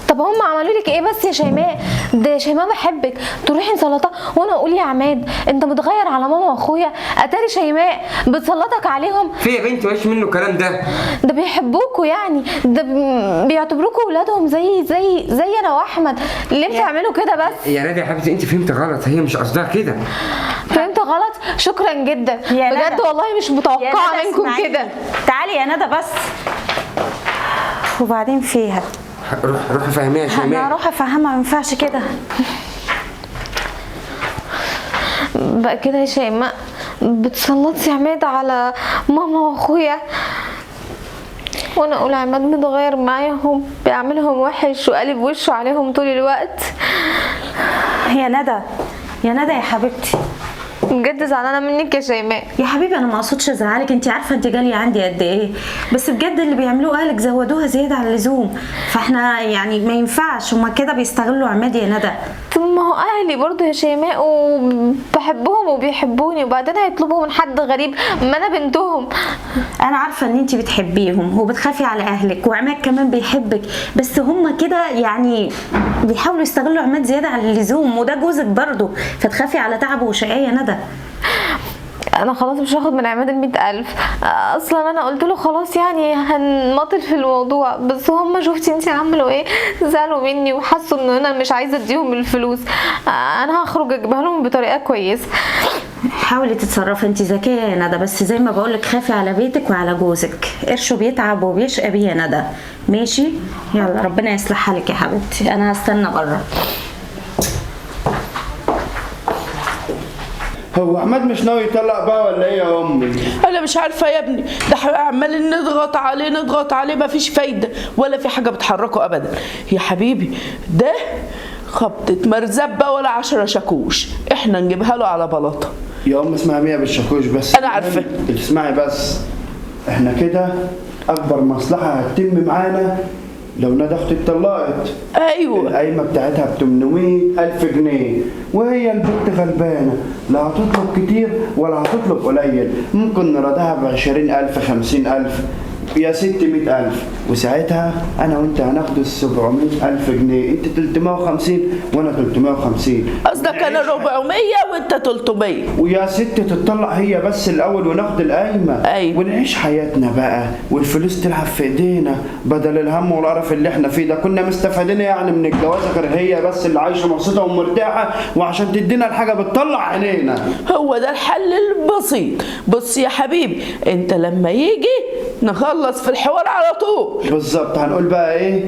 طب هم عملوا لك ايه بس يا شيماء؟ ده يا شيماء بحبك، تروحي مسلطه وانا اقول يا عماد انت متغير على ماما واخويا، اتاري شيماء بتسلطك عليهم. في يا بنتي ماليش منه الكلام ده، ده بيحبوكوا يعني، ده بيعتبروكوا ولادهم زي زي زي انا واحمد، ليه بتعملوا كده بس؟ يا ندى يا حبيبتي انت فهمت غلط، هي مش قصدها كده. فهمت غلط؟ شكرا جدا بجد والله، مش متوقعه منكم كده. تعالي يا ندى بس. وبعدين فيها روح فهميها يا شيماء. انا هروح افهمها، ما ينفعش كده بقى كده يا شيماء. بتسلطي عماد على ماما واخويا، وانا اقول عماد متغير معاهم، بيعملهم وحش وقالب وشه عليهم طول الوقت. يا ندى يا ندى يا حبيبتي، بجد زعلانة منك يا شيماء. يا حبيبي انا ما اقصدش ازعلك، انت عارفه انت جالية عندي قد ايه، بس بجد اللي بيعملوه اهلك زودوها زيادة عن اللزوم، فاحنا يعني ما ينفعش، هما كده بيستغلوا عماد يا ندى. طب ما هو اهلي برضه يا شيماء وبحبهم وبيحبوني، وبعدين هيطلبوا من حد غريب؟ ما انا بنتهم. انا عارفه ان انت بتحبيهم وبتخافي على اهلك، وعماد كمان بيحبك، بس هما كده يعني بيحاولوا يستغلوا عماد زيادة عن اللزوم، وده جوزك برضه، فتخافي على تعبه وشقاه يا ندى. انا خلاص مش هاخد من عماد 100,000 اصلا، انا قلت له خلاص يعني هنماطل في الموضوع، بس هم شفتي انتي عملوا ايه؟ زعلوا مني وحسوا ان انا مش عايزه اديهم الفلوس. انا هخرج اجيبها لهم بطريقة كويسة. حاولي تتصرفي، انت ذكية يا ندى، بس زي ما بقولك خافي على بيتك وعلى جوزك، قرشه بيتعب وبيشقى بيه يا ندى. ماشي، يلا ربنا يصلح حالك يا حبيبتي، انا هستنى بره. هو عماد مش ناوي يطلق بقى ولا ايه يا امي؟ انا مش عارفه يا ابني، ده عمالين نضغط عليه نضغط عليه، مفيش فايده ولا في حاجة بتحركه ابدا. يا حبيبي ده خبطه مرزبه ولا 10 شاكوش، احنا نجيبها له على بلاطة. يا ام اسمها 100 بالشاكوش بس. انا عارفه. اسمعي بس، احنا كده اكبر مصلحة هتتم معانا لو ندى اختي اتطلقت. ايوه، القايمة بتاعتها ب 800,000 جنيه، وهي البنت غلبانه، لا هتطلب كتير ولا هتطلب قليل، ممكن نراضيها ب 20,000 50,000 يا ست 100,000، وساعتها انا وانت هناخد ال 700,000 جنيه، انت 350 وانا 350. قصدك انا 400 وانت 300. ويا ست تطلع هي بس الاول وناخد القايمة. ايوه، ونعيش حياتنا بقى، والفلوس تلعب في ايدينا بدل الهم والقرف اللي احنا فيه ده. كنا مستفادين يعني من الجواز غير هي بس اللي عايشه مبسوطة ومرتاحه، وعشان تدينا الحاجة بتطلع عينينا. هو ده الحل البسيط. بص يا حبيبي، انت لما يجي نخلص في الحوار على طول. بالظبط. هنقول بقى ايه؟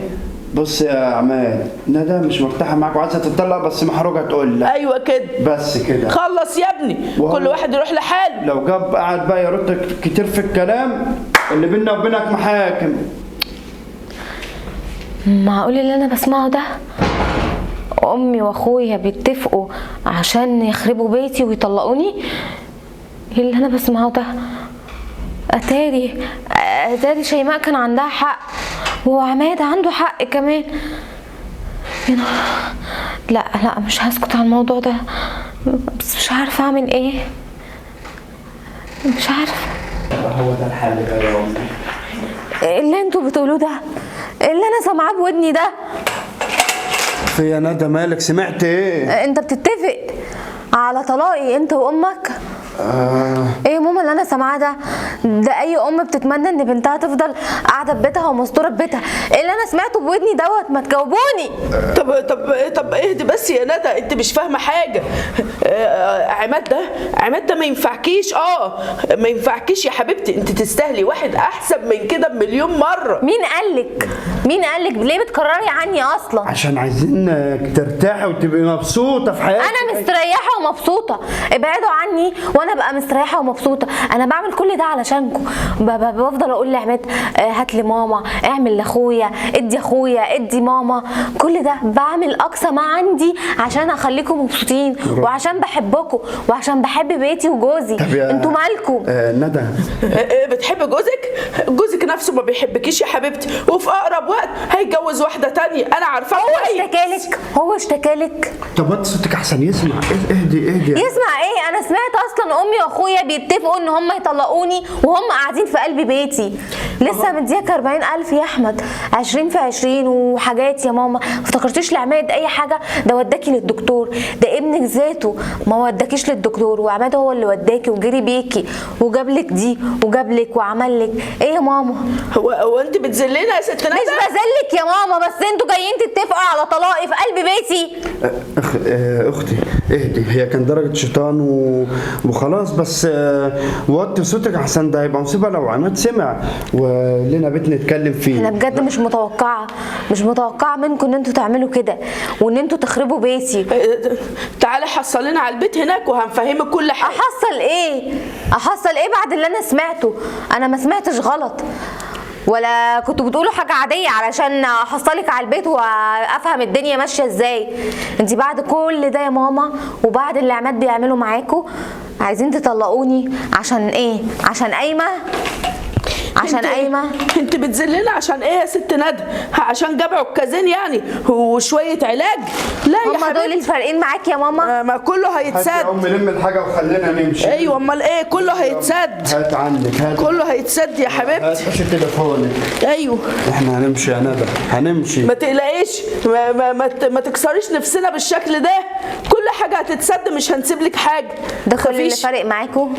بص يا عماد، ندى مش مرتاحة معاك وعايزه تتطلق، بس محروجه تقول لك. ايوه كده، بس كده خلص يا ابني، كل واحد يروح لحاله. لو جاب قعد بقى يرد كتير في الكلام اللي بينا وبينك محاكم. معقول اللي انا بسمعه ده؟ امي واخويا بيتفقوا عشان يخربوا بيتي ويطلقوني؟ ايه اللي انا بسمعه ده؟ اتاري شيماء كان عندها حق، وعماد عنده حق كمان. لا لا مش هسكت على الموضوع ده، بس مش عارفه اعمل ايه، مش عارفه. هو ده الحل بقى يا امي. اللي انتوا بتقولوه ده، اللي انا سامعاه بودني ده. في يا ندى مالك؟ سمعت ايه؟ انت بتتفق على طلاقي انت وامك؟ ايه يا ماما اللي انا سامعاه ده؟ ده اي ام بتتمنى ان بنتها تفضل قاعدة في بيتها ومستوره في بيتها. ايه اللي انا سمعته بودني دوت؟ ما تجاوبوني. طب طب طب اهدي بس يا ندى، انت مش فاهمه حاجة. عماد ده، عماد ده ما ينفعكيش. ما ينفعكيش يا حبيبتي، انت تستاهلي واحد احسن من كده بمليون مرة. مين قالك؟ مين قالك؟ ليه بتكرري عني اصلا؟ عشان عايزين ترتاحي وتبقي مبسوطة في حياتك. انا مستريحه ومبسوطة، ابعدوا عني وانا بقى مستريحه ومبسوطة. انا بعمل كل ده علشانكم. بفضل اقول لعماد هات لي ماما، اعمل لاخويا، ادي اخويا، ادي ماما، كل ده بعمل اقصى ما عندي عشان اخليكم مبسوطين، وعشان بحبكم، وعشان بحب بيتي وجوزي. انتوا مالكم؟ ندى بتحب جوزك؟ جوزك نفسه ما بيحبكيش يا حبيبتي، وفي اقرب وقت هيتجوز واحدة تانية، انا عارفاه. هو اشتكالك؟ هو اشتكالك؟ طب وطي صوتك احسن يسمع. اهدي اهدي. يسمع ايه؟ انا سمعت اصلا امي واخويا بيتفقوا ان هم يطلقوني وهم قاعدين في قلب بيتي. لسه مدياك 40,000 يا احمد، 20 في 20 وحاجات يا ماما. ما افتكرتيش لعماد اي حاجة؟ ده وداكي للدكتور، ده ابنك ذاته ما وداكيش للدكتور، وعماد هو اللي وداكي وجري بيكي وجاب لك دي وجاب لك وعمل لك. ايه يا ماما؟ هو انت بتذلنا يا ست ندى؟ مش بذلك يا ماما، بس انتوا جايين تتفقوا على طلاقي في قلب بيتي. اختي اهدي، هي كان درجه شيطان وخلاص. بس وطي صوتك احسن، ده هيبقى مصيبة لو عماد سمع ولنا بيت نتكلم فيه. انا بجد مش متوقعه، مش متوقعه منكم ان انتوا تعملوا كده وان انتوا تخربوا بيتي. تعالي حصلينا على البيت هناك وهنفهمك كل حاجة. احصل ايه؟ احصل ايه بعد اللي انا سمعته؟ انا ما سمعتش غلط، ولا كنتوا بتقولوا حاجة عادية علشان احصلك على البيت وافهم الدنيا ماشية ازاي. انت بعد كل ده يا ماما وبعد اللي عماد بيعمله معاكوا عايزين تطلقوني عشان ايه؟ عشان قايمة؟ عشان قايمة؟ انت بتذلنا عشان ايه يا ست ندى؟ عشان جاب عكازين يعني وشوية علاج؟ لا يا حبيبتي، هما دول الفارقين معاك يا ماما. ما كله هيتسد. هات يا امي لم الحاجة وخلينا نمشي. ايوه امال ايه، كله هيتسد. هات عندك، هات، كله هيتسد يا حبيبتي. هات تليفونك. ايوه احنا هنمشي يا ندى، هنمشي. ما تقلقيش، ما, ما, ما, ما تكسريش نفسنا بالشكل ده، كل حاجة هتتسد، مش هنسيب لك حاجة. ده كل اللي فارق معاكم؟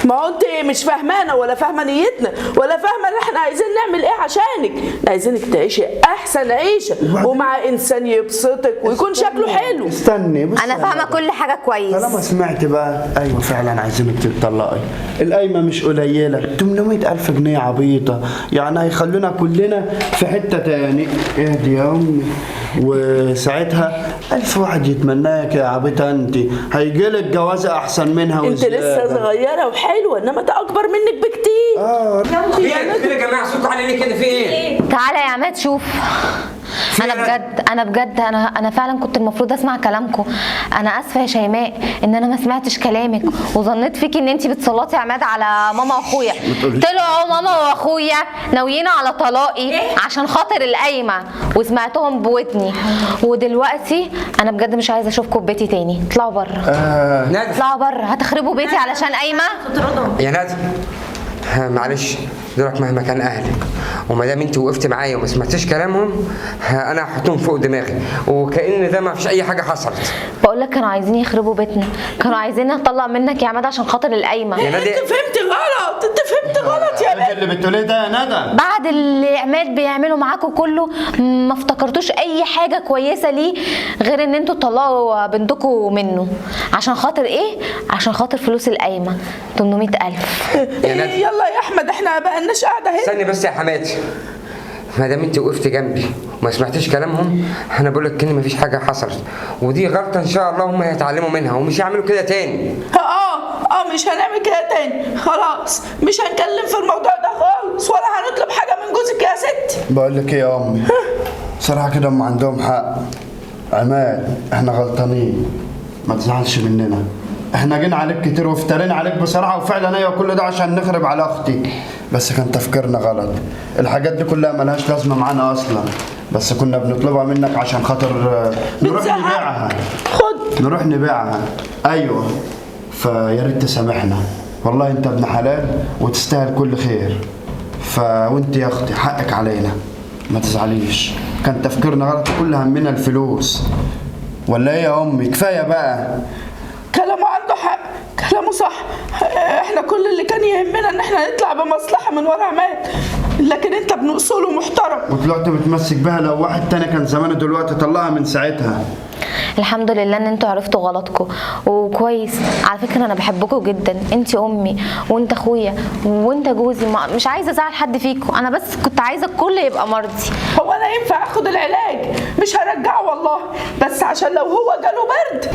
ما هو انت مش فاهمانا ولا فاهمه نيتنا ولا فاهمه ان احنا عايزين نعمل ايه عشانك. احنا عايزينك تعيشي احسن عيشه ومع انسان يبسطك ويكون شكله حلو. استني بص، انا فاهمه كل حاجة كويس. طالما سمعت بقى، ايوه فعلا عايزينك تتطلقي. القايمة مش قليله، 800,000 جنيه عبيطه، يعني هيخلونا كلنا في حتة تاني. اهدي يا امي، وساعتها 1000 واحد يتمناك يا عبيطه انت، هيجيلك جوازه احسن منها. انت لسه صغيرة وحلوه، انما ده اكبر منك بكتير. في ايه يا جماعة؟ صوتكم عالي ليه كده؟ في ايه؟ تعالى يا عماد شوف. انا بجد، انا بجد، انا فعلا كنت المفروض اسمع كلامكم. انا اسفه يا شيماء ان انا ما سمعتش كلامك وظنيت فيكي ان انت بتسلطي عماد على ماما واخويا. طلعوا ماما واخويا ناويين على طلاقي عشان خاطر القايمة، وسمعتهم بودني. ودلوقتي انا بجد مش عايزه اشوفكم في بيتي تاني. اطلعوا بره، اطلعوا بره، هتخربوا بيتي علشان قايمة. يا ندى معلش، دولك مهما كان اهلك، وما دام انت وقفت معايا وما سمعتيش كلامهم انا هحطهم فوق دماغي، وكأن ده ما فيش اي حاجة حصلت. بقول لك كانوا عايزين يخربوا بيتنا، كانوا عايزين اطلق منك يا عماد عشان خاطر القايمة. يا ندى انت فهمت غلط، انت فهمت غلط يا بنت. اللي بتقوليه ده يا ندى، بعد اللي عماد بيعمله معاكم كله ما افتكرتوش اي حاجة كويسة ليه غير ان انتوا تطلقوا بنتكم منه عشان خاطر ايه؟ عشان خاطر فلوس القايمة 800,000. يا ندى يلا يا احمد، احنا بقالناش قاعدة هنا. استني بس يا حماتي، ما دام انت وقفت جنبي وما سمعتيش كلامهم، انا بقول لك ان مفيش حاجة حصلت، ودي غلطه ان شاء الله هم هيتعلموا منها ومش هيعملوا كده تاني. مش هنعمل كده تاني، خلاص مش هنكلم في الموضوع ده خالص، ولا هنطلب حاجة من جوزك يا ستي. بقول لك ايه يا امي، صراحة كده هم عندهم حق. عماد احنا غلطانين، ما تزعلش مننا، احنا جينا عليك كتير وافترينا عليك بصراحة، وفعلا ايوه كل ده عشان نخرب على اختي، بس كان تفكيرنا غلط. الحاجات دي كلها ملهاش لازمه معانا اصلا، بس كنا بنطلبها منك عشان خاطر نروح نبيعها. خد، نروح نبيعها. ايوه، فيا ريت تسامحنا، والله انت ابن حلال وتستاهل كل خير. فوانت يا اختي حقك علينا، ما تزعليش، كان تفكيرنا غلط وكل همنا الفلوس. ولا ايه يا امي؟ كفاية بقى. كلامه عنده حق، كلامه صح، احنا كل اللي كان يهمنا ان احنا نطلع بمصلحة من ورا عماد، لكن انت ابن اصول ومحترم. وطلعت متمسك بها، لو واحد تاني كان زمانه دلوقتي طلعها من ساعتها. الحمد لله ان انتوا عرفتوا غلطكم وكويس. على فكرة انا بحبكم جدا، انت امي وانت اخويا وانت جوزي، مش عايزه ازعل حد فيكم، انا بس كنت عايزه الكل يبقى مرضي. هو انا ينفع اخد العلاج؟ مش هرجعه والله، بس عشان لو هو جاله برد